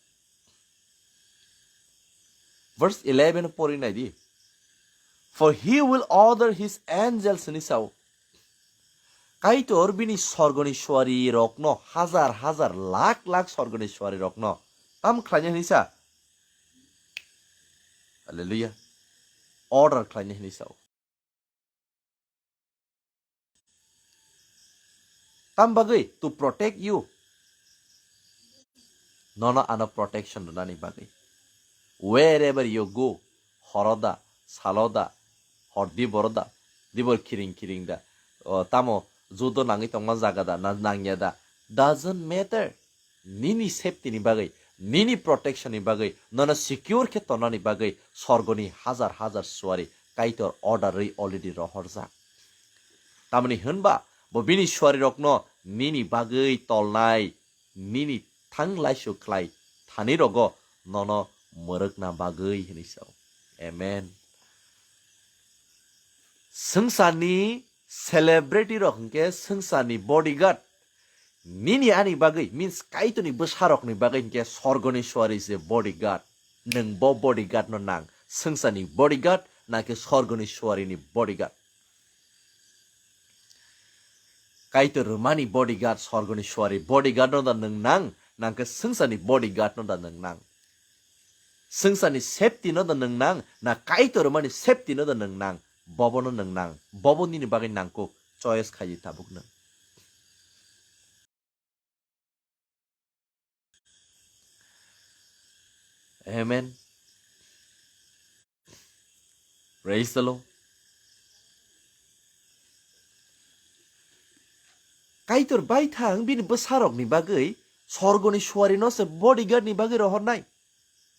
Verse eleven pori nai di. "For he will order his angels," hwnwi sao. Kaitor bini sorgoni suari rokno, hajar hajar, lak lak sorgoni suari rokno tam khlaina hwnwi sa? Hallelujah. Order khlaina hwnwi sao. Tam bagwi? To protect you. Nono ano protection rwnani bagwi. Wherever you go, horo da, salo da, hor diboro da, dibor kiring kiring da, o, tamo judo nangwi tongma jaga da, na nangya da, doesn't matter. Nini safety ni bagwi, nini protection ni bagwi, nono secure khe tonnani bagwi sorgoni hajar hajar suari Kaitor order rwi already rohorjak. Tamni hwnba bo bini suari rokno nini bagwi tolnai, nini thang laisu khlai thani rogo nono mwrwkna bagwi hwnwi sao. Amen. Swngcharni celebrity rok hwnkhe swngcharni bodyguard. Nini ani bagwi, means Kaitorni bwsarokni bagwi hwnkhe sorgoni suari se bodyguard. Nwng bo bodyguard no nang, swngcharni bodyguard, na khe sorgoni suarini bodyguard? Kaitor rwmani bodyguard, sorgoni suari bodyguard no da nwng nang, na khe swngcharni bodyguard no da nwng nang? Swngcharni safety no da nwng nang, na Kaitor rwmani safety no da nwng nang? Bobo no nwng nang, bobo nini bagwi nangkuk, choice khaidi tabuk nwng. Amen. Praise the Lord. Kaitor baithang bini bwsarokni bagwi sorgoni suarino se bodyguard ni bagwi rohornai.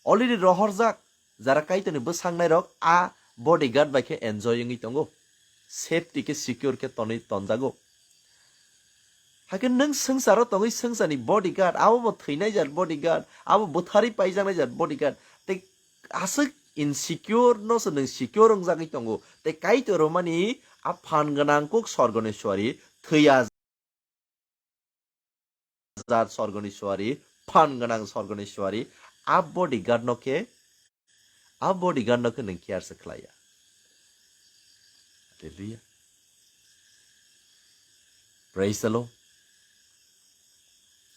Already rohorjak, jara Kaitorni bwsangnai rok a bodyguard bai khe enjoy wngwi tongo. Safety khe secure khe tonwi tonjago. Hakhe nwng swngcharo tongwi swngcharni bodyguard, abo bo thwinai jat bodyguard, abo bwtharwi paijaknai jat bodyguard. Tei aswk insecure no se nwng secure wngjagwi tongo. Tei Kaitor rwmani a phan gwnang kuk sorgoni suari thwiya jat sorgoni suari, phan gwnang sorgoni suari, a bodyguard no khe, a bodyguard no khe nwng care se khlaiya. Hallelujah. Praise the Lord.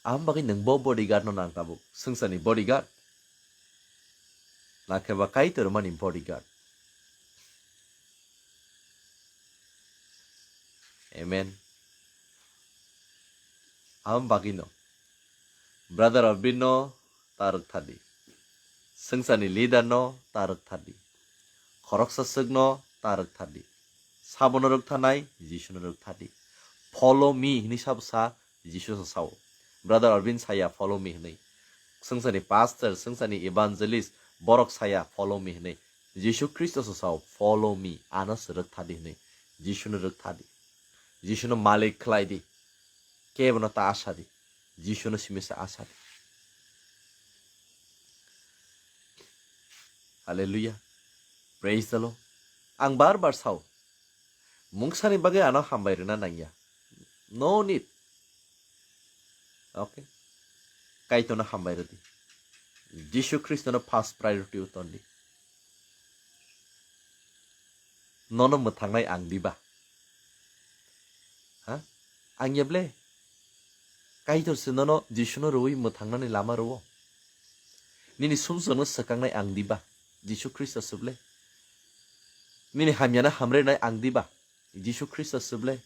Am bagwi nwng bo bodyguard no nang tabuk, swngcharni bodyguard. Na khe ba Kaitor mani bodyguard. Amen. Kaham bagwi no. Brother Arvind no ta rwk thadi. Swngcharni leader no ta rwk thadi. Khoroksa swk no ta rwk thadi. Sabono rwk thanai, Jisu no rwk thadi. Follow me hwnwi sabo sa, Jisu sa sao. Brother Arvind saya follow me hwnwi. Swngcharni pastor, swngcharni evangelist, borok saya follow me hwnwi. Jisu Khristo sa sao follow me, ano se rwk thadi hwnwi. Jisu no rwk thadi. Jisu no malik khlai di. Kebo no ta asa di. Jisu no simi sa asa di. Hallelujah. Praise the Lord. Ang bar bar sao. Mungsani bagwi ano hambai rwna nangya. No need. Okay. Kaitorno hambai rwdi. Jisu Khristono first priority o tondi. Nono mwthangnai ang diba? Ha? Ang ya ble? Kaitor se nono Jisuno rwui mwthangnani lama rwo. Nini sumsokno swkangnai ang diba? Jisu Khristo se ble? Nini hamyano hamrenai ang diba? Jisu Khristo se ble?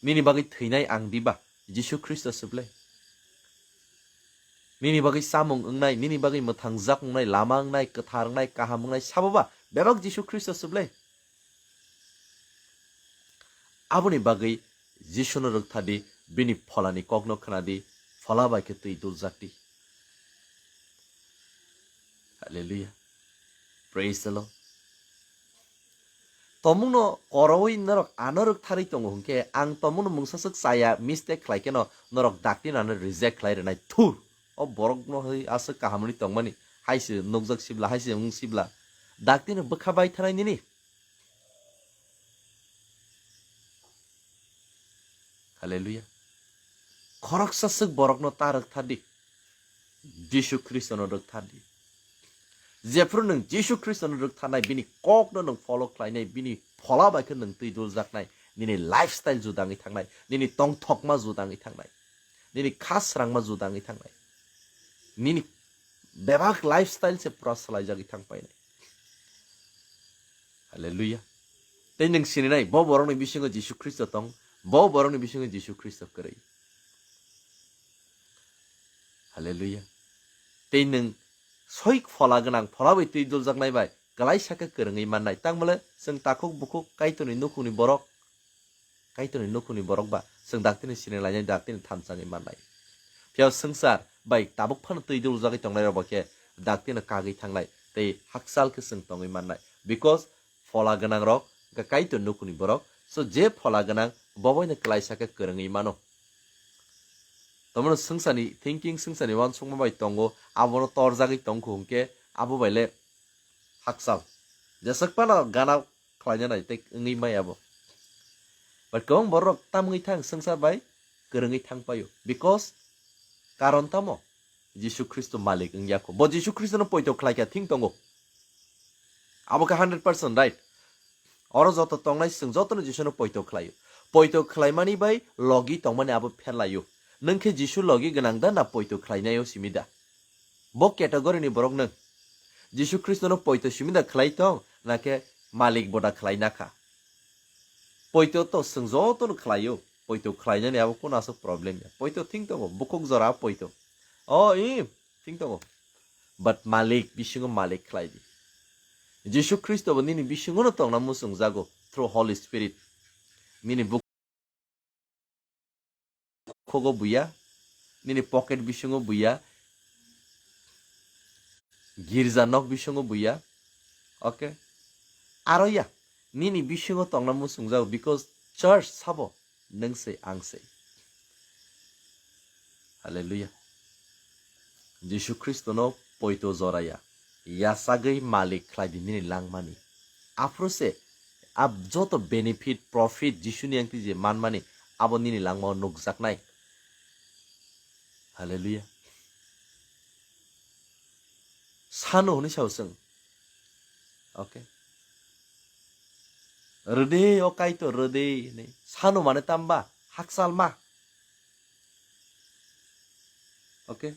Nini bagwi thwinai ang diba? Jisu Khristo se ble? Nini bagwi chamung wngnai, nini bagwi mwthangjak wngnai, lama wngnai, kwthar wngnai, kaham wngnai, sabo ba bebak Jisu Khristo se ble? Aboni bagwi Jisuno rwk thadi, bini pholani kokno khwnadi, phola bai khe twi duljak di. Hallelujah. Praise the Lord. Tomungno korowi norok ano rwk tharwi tongo hwnkhe, ang tomungno mungsaswk chaya mistake khlai kheno norok dakti nano reject khlai rwnai thur. O borokno hwi aswk kahamni tongmani, hai se nukjak sibla, hai se wng sibla. Daktino bwkha bai thanai nini. Hallelujah. Khoroksa swk borokno ta rwk thar di. Jisu Khristono rwk thar di. Jephru nwng Jisu Khristono rwk tharnai, bini kokno nwng follow khlainai, bini phola bai khe nwng twi duljaknai, nini lifestyle juda wngwi thangnai, nini tongthokma juda wngwi thangnai, nini kha srangma juda wngwi thangnai, nini bebak lifestyle se pura swlaijagwi thang painai. Hallelujah. Tei nwng sininai, bo borokni bisingo Jisu Khristo tong, bo borokni bisingo Jisu Khristo kwrwi. Hallelujah. Tei nwng soik phola gwnang, phola bai twi duljaknai bai, kwlaisa khe kwrwngwi mannai. Tangmale chwng takhuk bukhuk Kaitorni nukhungni borok, Kaitorni nukhungni borok ba chwng daktini sini lainai, daktini thansa wngwi mannai. Phiya swngchar bai tabuk phano twi duljagwi tongnai rok ba khe daktino kagwi thangnai tei hakchal khe chwng tongwi mannai. Because phola gwnang rok wngkha Kaitor nukhungni borok. So je phola gwnang bo boino kwlaisa khe kwrwngwi mano. Tamano swngcharni thinking, swngcharni uansukma bai tongo, abono torjagwi tongkhu hwnkhe abo bai le hakchal. Jeswk phano gana khlaina nai tei wngwi maya bo. But kwbang borok tam wngwi thang swngchar bai kwrwngwi thang paio. Because karon tamo? Jisu Khristo malik wngya kho. Bo Jisu Khristono poito khlai kha thing tongo. Abo khe hundred percent right. Oro joto tongnai chwng jotono Jisuno poito khlaio. Poito khlaimani bai logi tongmani abo pherlaio. Nwng khe Jisu logi gwnang da na poito khlainaio simi da? Bo category ni borok nwng. Jisu Khristono poito simi da khlai tong, na khe malik bo da khlai na kha? Poito to chwng jotono khlaio. Poito khlainani abo kono aswk problem ya. Poito thing tongo, bukhuk jora poito. O, i, thing tongo. But malik, bisingo malik khlai di. Jisu Khristo bo nini bisingono tongna muchungjago through Holy Spirit. Nini bukhugo buya, nini pocket bisingo buya, girja nok bisingo buya. Okay? Aro ya, nini bisingo tongna muchungjago, because church sabo nwng se, ang se. Hallelujah. Jisu Khristono poito joraya, yasagwi malik khlai di nini langmani. Aphuru se ab joto benefit, profit Jisuni yang twi je manmani, abo nini langmao nukjaknai. Hallelujah. Sano hwnwi sao chwng. Okay. Rwdi o Kaitor, rwdi hwnwi. Sano mane tamba? Hakchal ma. Okay.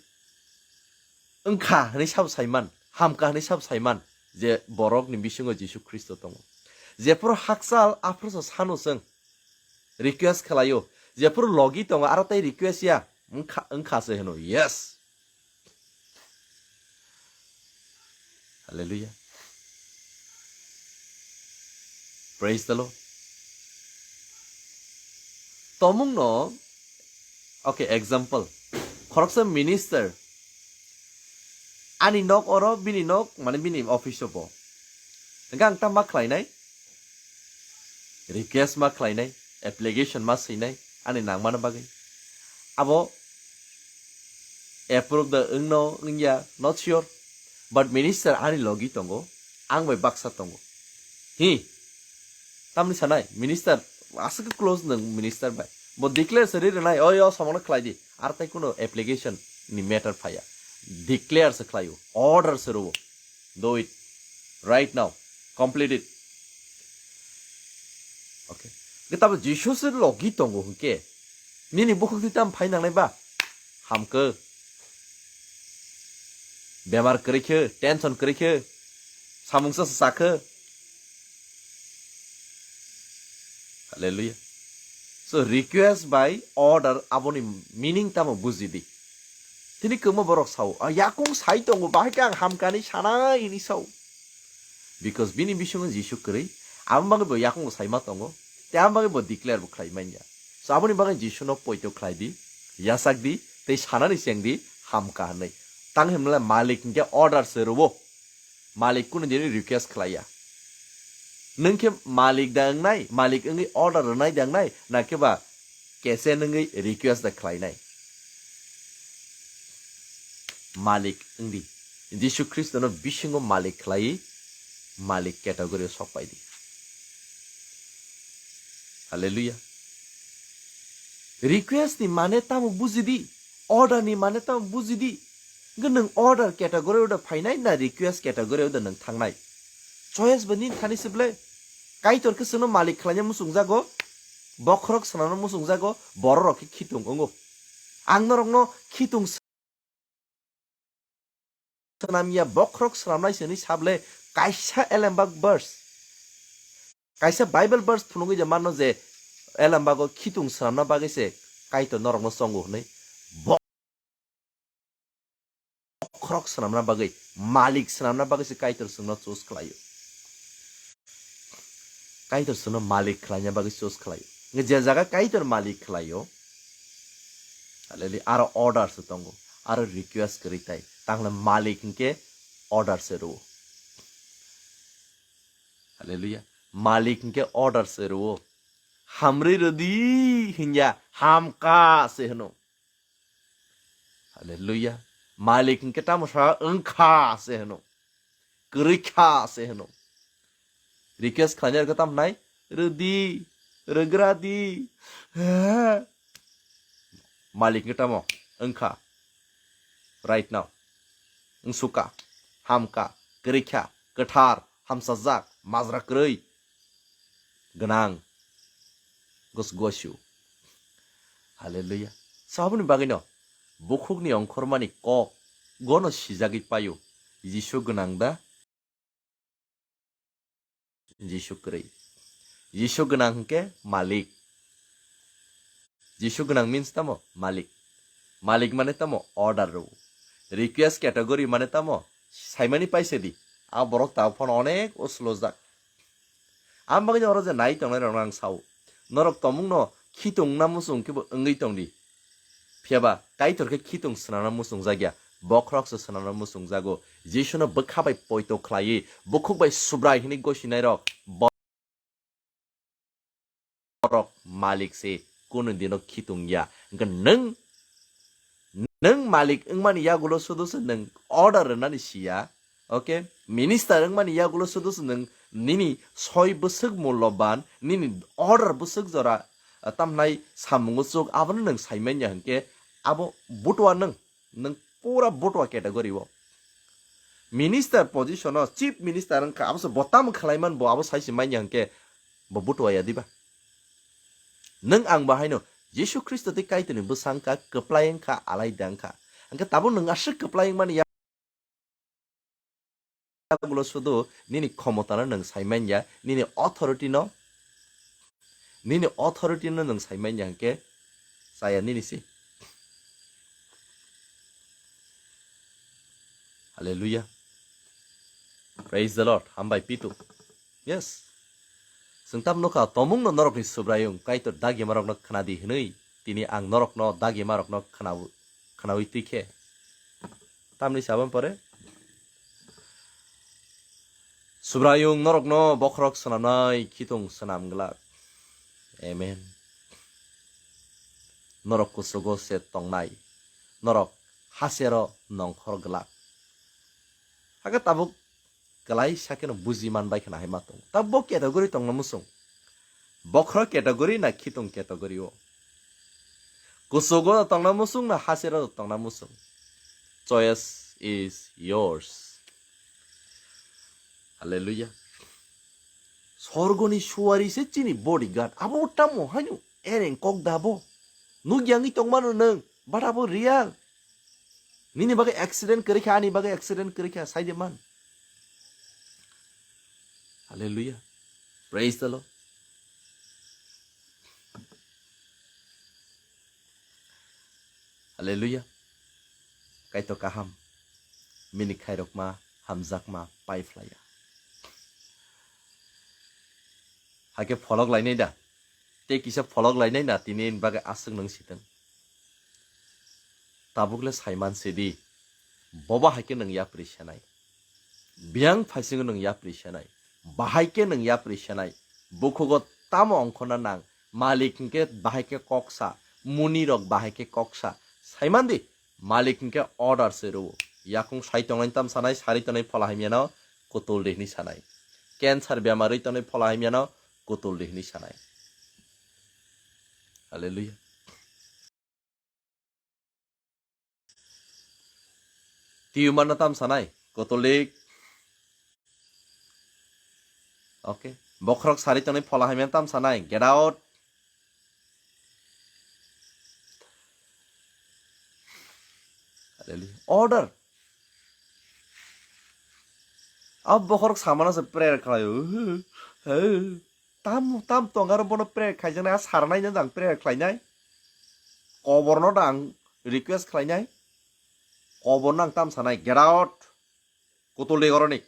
Wngkha hwnwi sabo saiman, hamkha hwnwi sabo saiman je borokni bisingo Jisu Khristo tongo. Jephuru hakchal, aphuru se sano chwng request khlaio, Jephuru logi tongo, aro tai request ya. Wngkha, wngkha se hino. Yes. Hallelujah. Praise the Lord. Tomung no, okay, example. Khoroksa minister. Ani nok oro, bini nok, mane bini office o bo. Hingke ang ta ma khlainai? Request ma khlainai, application ma swinai, ani nangmani bagwi. Abo approve da wngno wngya, not sure. But minister ani logi tongo, ang bai baksa tongo. Hi, tamni sanai, minister, aswk close nwng minister bai. Bo declare se ri rwnai, "Oi, o samano khlai di." Ar tai kuno application ni matter phaya. Declare se khlaio, order se rwo. Do it right now. Complete it. Okay. Hwnkhe tamo Jisu se logi tongo hwnkhe. Nini bukhuk twi tamo phai nangnai ba? Hamkhe. Bemar kwrwi khe, tension kwrwi khe, samung sa sa khe. Hallelujah. So request by order aboni meaning tamo buji di. Tini kwma borok sao, "Ah, yakung sai tongo, bahai khe ang hamkani sanai," hini sao. Because bini bisingo Jisu kwrwi, abo bagwi bo yakung bo saima tongo, tei abo bagwi bo declare bo khlai manya. So aboni bagwi Jisu no poito khlai di, yasak di, tei sanani cheng di, hamka hinwi. Tang hinmale malik hingke order se rwo. Malik kunu dini request khlaiya. Nwng khe malik da wngnai, malik wngwi order rwnai da wngnai, na khe ba kese nwngwi request da khlainai? Malik wngdi. Jisu Khristono bisingo malik khlaiwi malik category o sok pai di. Hallelujah. Request ni mane tamo buji di, order ni mane tamo buji di. Hwnkhe nwng order category o da phainai na request category o da nwng thangnai? Choice bo nini thani se ble. Kaitor khe chwngno malik khlaina muchungjago, bokhorok swnamna muchungjago, bororok khe khitung wngo. Ang norokno khitung swnamya, bokhorok swnamnai se hwnwi sable kaisa elembak verse, kaisa Bible verse phunugwi je mano je elembago khitung swnamna bagwi se Kaitor norokno chongo hwnwi. Bokhorok swnamna bagwi, malik swnamna bagwi se Kaitor chwngno choose khlaio. Kaitor chwngno malik khlaina bagwi choose khlaio. Je jaga Kaitor malik khlaio, hallelujah, aro order se tongo, aro request kwrwi tai, tangle malik hinkhe order se rwo. Hallelujah. Malik hinkhe order se rwo. Hamri rwdi hinya, hamka se hwno. Hallelujah. Malik hinkhe tamo sa wngkha se hwno. Kwrwikha se hwno. Request khlainai rwkhe tamo nai? Rwdi, rwgradi. Malik hinkhe tamo wngkha. Right now. Wngsuka, hamka, kwrwikha, kwthar, hamsajak, majra kwrwi, gwnang, gos-, gosio. Hallelujah. Saboni bagwino bukhukni ongkhormani kok gono sijagwi paio, Jisu gwnang da? Jisu kwrwi. Jisu gwnang hwnkhe malik. Jisu gwnang means tamo? Malik. Malik mane tamo? Order rw. Request category mane tamo? Saimani paisa di. A borok ta phano onek uslojak. Ang bagwi oro je nai tongnai rok ang sao. Norok tomung no khitung na muchung khe bo wngwi tong di. Phiya ba Kaitor khe khitung swnamna muchung jakya, bokhorok se swnamna muchung jago. Jisu no bwkha bai poito khlaiwi, bukhuk bai Subrai hwnwi gosinai rok, bo-, borok malik se kunu dino khitung ya. Hwnkhe nwng, nwng malik wngmani yagulo sudu se nwng order rwnani siya. Okay, minister wngmani yagulo sudu se nwng nini soi bwswk mulloban, nini order bwswk jora, ah, tamhnai samungo chuk, abono nwng saimanya hwnkhe abo butua nwng, nwng pura butua category o. Minister position o, chief minister wngkha, abo se bo tamo khlaiman bo abo saisi manya hwnkhe bo butua ya diba? Nwng ang bo haino Jisu Khristo tei Kaitorni bwsa wngkha, kwplai wngkha, alaida wngkha. Hwnkhe tabuk nwng aswk kwplai wngmani yagulo sudu nini khomotano nwng saimanya, nini authority no, nini authority no nwng saimanya hwnkhe Chaya nini se. Hallelujah. Praise the Lord. Hambai pitu. Yes. Chwng tam nukha, tomungno norokni Subraiyung Kaitor dagimarokno khnadi hwnwi, tini ang norokno dagimarokno khnawi twi khe. Tamni sabon pore Subraiyung norokno bokhorok swnamnai khitung swnam glak. Amen. Norok kuchugo se tongnai, norok hasero nongkhor glak. Hakhe tabuk kwlai sakeno buji man bai khna hai ma tongo. Tabuk bo category tongna muchung. Bokhorok category na khitung category o. Kuchugo tongna muchung na hasero tongna muchung. Choice is yours. Hallelujah. Sorgoni suari se chini bodyguard. Abo tamo haino ereng kok dabo. Nugyangwi tongmano nwng. But abo real. Nini bagwi accident kwrwi kha, ani bagwi accident kwrwi kha, sai de man. Hallelujah. Praise the Lord. Hallelujah. Kaitor kaham. Mini khairokma, hamjakma, pai phlaiya. Hakhe pholok lainai da. Tei kisa pholok lainai na tini bagwi aswk nwng sitwng. Tabukle saiman sidi. Boba haikhe nwng yapri senai. Biyang phaisingo nwng yapri senai. Bahai khe nwng yapri senai. Bukhugo tamo ongkhorna nang. Malik hwnkhe bahai khe koksa. Munirok bahai khe koksa. Saimandi, Malik hwnkhe order se rwo. Yakung sai tongnai tam sanai, sari tongnai phola hamyano kutul di hwnwi sanai. Cancer bemar wi tongnai phola hamyano kutul di hwnwi sanai. Hallelujah. Tumor no tam sanai, kotolik. Okay. Bokhorok sari tonwi phola hamya tam sanai, get out. Hallelujah. Order. Abo bokhorok samano se prayer khlaio. Tam, tam tong aro bono prayer khaijaknai, a sarnai no jang prayer khlainai. Koborno da ang request khlainai. Koborno ang tam sanai, get out. Kutul de goroni.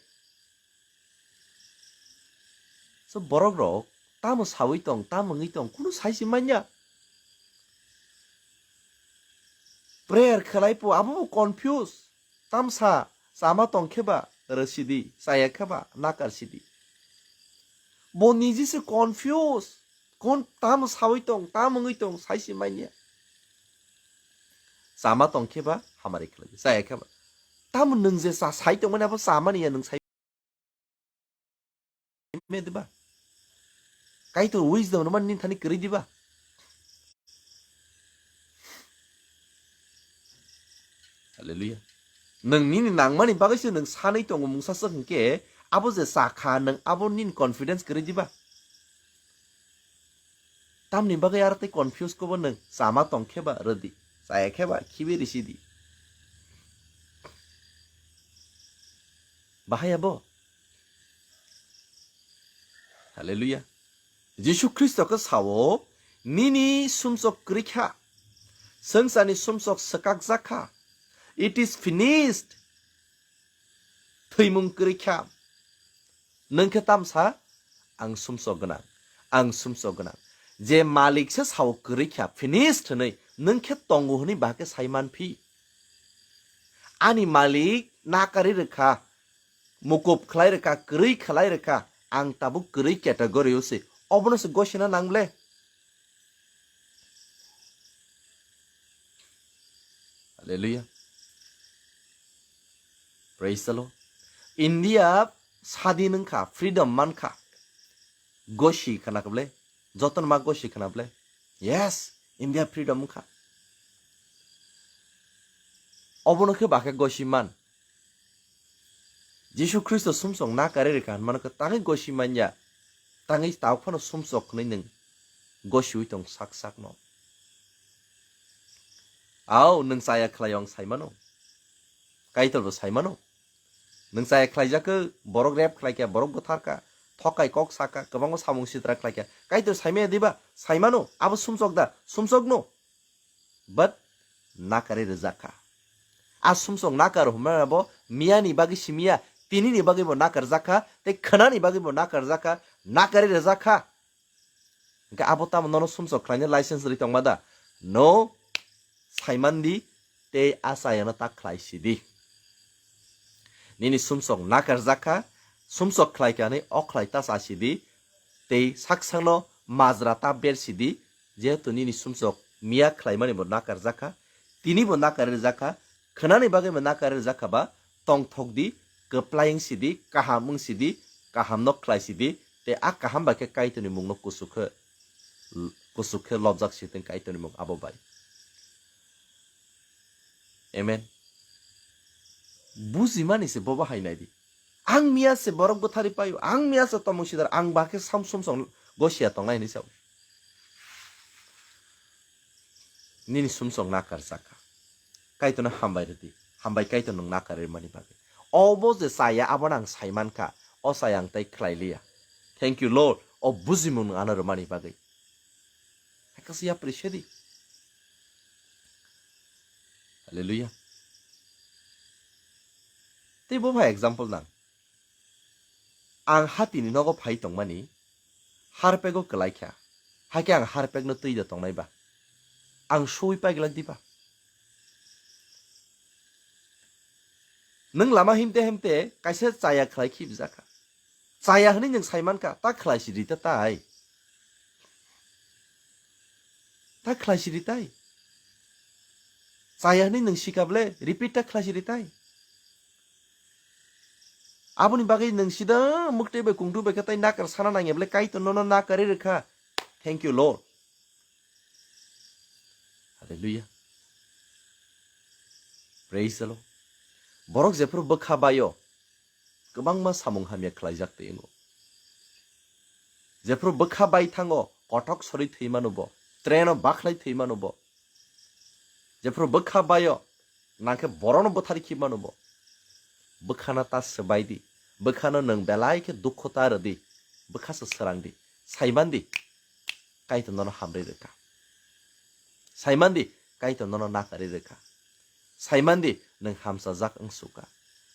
So borok rok tamo sawi tong, tamo wngwi tong, kunu sai se manya. Prayer khlai po, abo bo confuse. Tamsa chama tong khe ba rw sidi, chaya khe ba nakar sidi. Bo niji se confuse. Kon tam sawi tong, tam wngwi tong, sai se manya. Chama tong khe ba hamari khlai, chaya khe ba. Tam nwng je cha sai tong mani abo chama ni ya nwng sai me diba? Kaitor wisdom no man nin thani kwrwi diba? Hallelujah. Nwng nini nangmani bagwi se nwng sanwi tongo mungsa swk hwnkhe abo je cha kha nwng abo nini confidence kwrwi diba? Tamni bagwi aro tei confuse kobo nwng chama tong khe ba rwdi, chaya khe ba khibi risi di. Bahai abo. Hallelujah. Jisu Khristo khe sao, nini sumsok kwrwi kha, swngcharni sumsok swkakjak kha. It is finished. Thwimung kwrwi kha. Nwng khe tamsa, ang sumsok gwnang, ang sumsok gwnang. Je malik se sao kwrwi kha, finished hwnwi, nwng khe tongo hwnwi ba khe sai man phi. Ani malik nakarwi rwkha, mukup khlai rwkha, kwrwi khlai rwkha, ang tabuk kwrwi category o se. Obono se gosina nang ble. Hallelujah. Praise the Lord. India sadin wngkha, freedom mankha. Gosi khna kable, jotono ma gosi khna ble. Yes, India freedom wngkha. Obono khe bakhe gosi man. Jisu Khristo sumsok nakarwi rwkha hwnmano khe tangwi gosi manya. Tangwi tabuk phano sumsok hwnwi nwng gosiwi tong sak sakno. Au, nwng chaya khlai ang saimano. Kaitor bo saimano. Nwng chaya khlaijak khe, borok rep khlai kha, borok bwthar kha, thokai kok sa kha, kwbangma samung sitra khlai kha. Kaitor saimaya diba? Saimano. Abo sumsok da? Sumsokno. but nakari rijak kha. A sumsok nakar hwnmani bo miyani bagwi simiya, tinini bagwi bo nakar jak kha, tei khwnani bagwi bo nakar jak kha, nakari rijak kha. Hwnkhe abo tamo nono sumsok khlaina license rwi tongma da? No, saiman di tei a chayano ta khlai si di. Nini sumsok nakar jak kha, sumsok khlai kha hwnwi o khlai ta cha si di, tei sak sakno majra ta ber si di, jehetu nini sumsok miya khlaimani bo nakar jak kha, tini bo nakar rijak kha, khwnani bagwi bo nakar rijak kha ba, tongthok di, kwplai wng si di, kaham wng si di, kaham no khlai si di, tei a kaham bai khe Kaitorni mungno kuchuk khe, kuchuk khe lobjak si thung Kaitorni mung abo bai. Amen. Bujimani se bobo hai nai di. Ang miya se borok bwthari paio, ang miya se tomung sidar, ang ba khe sam sum song gosia tongnai hinwi sao. Nini sumsok nakar jak kha. Kaitorno hambai rwdi. Hambai Kaitor nwng nakar rwmani bagwi. Obo je chaya abono ang sai man kha. O chaya ang tei khlai liya. Thank you, Lord. O bujimung nwng ano rwmani bagwi. Hai kaisa yapri sedi. Hallelujah. Tei bo bai example nang. Ang hatini nogo phai tongmani, harpego kwlai kha. Hakhe ang harpegno twi da tongnai ba? Ang sui pai glak di ba? Nwng lama himte himte kaisa chaya khlai khibjak kha. Chaya hwnwi nwng sai man kha, ta khlai si rita tai. Ta khlai si ritai. Chaya hwnwi nwng sika ble, repeat ta khlai si ritai. Aboni bagwi nwng sida mwktwi bai kungtwi bai khe tai nakar sana nangya ble Kaitor nono nakar rwkha. Thank you, Lord. Hallelujah. Praise the Lord. Borok jephuru bwkha baio, kwbangma samung hamya khlaijak twi wngo. Jephuru bwkha bai thango, kothok sorwi thwi mano bo, train o bakhlai thwi mano bo. Jephuru bwkha baio, nangkhe borokno bwthari khib mano bo. Bwkhano ta swbai di, bwkhano nwng belai khe dukhu ta rw di, bwkha se srang di, saiman di, Kaitor nono hamrwi rwkha. Saiman di, Kaitor nono nakarwi rwkha. Saiman di, nwng hamchajak wng sukha.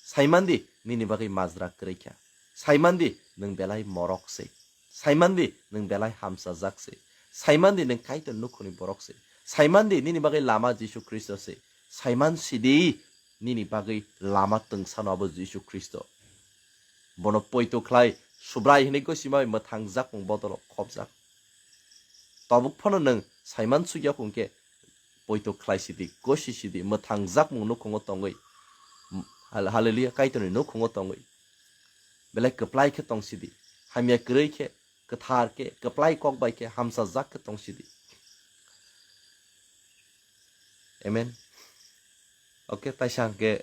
Saiman di, nini bagwi majra kwrwi kha. Saiman di, nwng belai morok se. Saiman di, nwng belai hamchajak se. Saiman di, nwng Kaitor nukhungni borok se. Saiman di, nini bagwi lama Jisu Khristo se. Saiman si di, nini bagwi lama twngsano abo Jisu Khristo. Bono poito khlai, Subrai hwnwi gosimai mwthangjakmung bodolo khopjak. Tabuk phano nwng saiman sukya hwnkhe poito khlai sidi, gosi sidi, mwthangjakmung nukhungo tongwi. Hal-, hallelujah, Kaitorni nukhungo tongwi. Belai kwplai khe tong sidi, hamya kwrwi khe, kwthar khe, kwplai kok bai khe, hamchajak khe tong sidi. Amen. Okay, taisa hwnkhe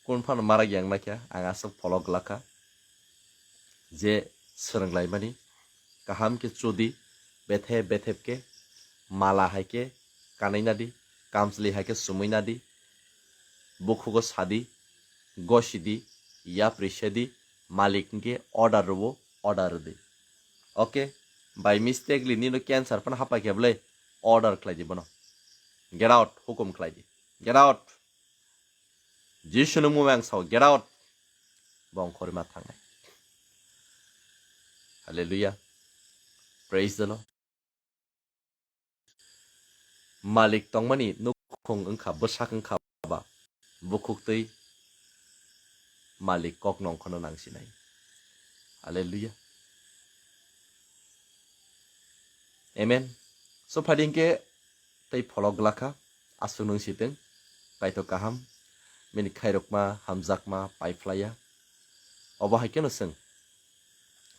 kun phano marak yang naikha, ang aswk pholok glakha. Je swrwnglaimani kaham khe chudi, bethep bethep khe, mala hai khe kanwi nadi, kamchwlwi hai khe chumui nadi, bukhugo sadi, gosidi, yapri sedi, malik hwnkhe order rwo, order rwdi. Okay, by mistakenly nino cancer phano hapai khe bwle order khlai di bono. Get out, hukum khlai di. Get out. Jisuni mung bai ang sao, get out. Bo ongkhorwi ma thangnai. Hallelujah. Praise the Lord. Malik tongmani nukhung wngkha, bwsak wngkha ba, bukhuk twi malik kok nongkhorno nangsinai. Hallelujah. Amen. So phadi hwnkhe tei pholok glakha, aswk nwng sitwng, Kaitor kaham, bini khairokma, hamjakma, paiphlaiya. Obo hai kheno chwng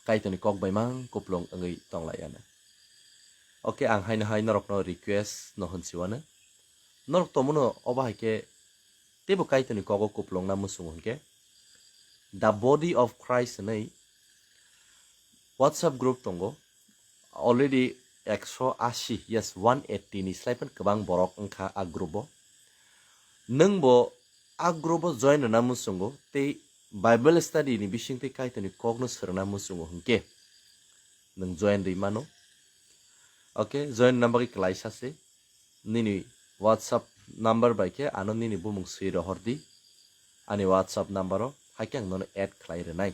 Kaitorni kok bai mang kuplung wngwi tonglaiya na. Okay, ang haino hai norokno request no hwnsiwano. Norok tomono obo hai khe teibo Kaitorni kogo kuplungna muchungo hwnkhe The Body of Christ hwnwi WhatsApp group tongo. Already ekso asi, yes, one eighty ni slai phano kwbang borok wngkha a group o. Nwngbo a group o join rwna muchungo tei Bible study ni bisingtwi Kaitorni kokno swrwngna muchungo hwnkhe nwng join rwi mano. Okay, join rwna bagwi kwlaisa se. Nini WhatsApp number bai khe ano nini bumung swi rohor di. Ani WhatsApp number o haikhe ang nono add khlai rwnai.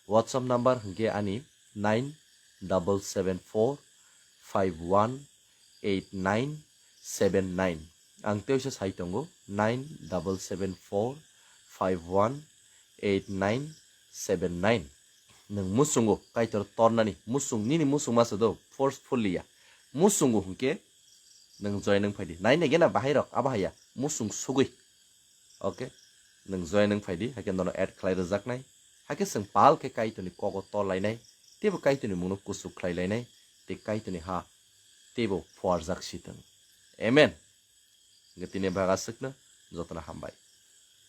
WhatsApp number hwnkhe ani nine double seven four five one eight nine seven nine. Ang teisa sai tongo, nine double seven four five one eight nine seven nine. Nwng musungo Kaitor tornani, musung nini musung masa do, forcefully ya. Musungo hwnkhe nwng join wng phaidi. Nai nai gena bahai rok, abo haya, musung sugui. Okay? Nwng join wng phaidi, haikhe nono add khlai rwjaknai. Haikhe chwng pal khe Kaitorni kogo tolainai, teibo Kaitorni mungno kuchuk khlai lainai, tei Kaitorni ha teibo phuarjak si thwng. Amen. Hwnkhe tini bagwi aswkno jotono hambai.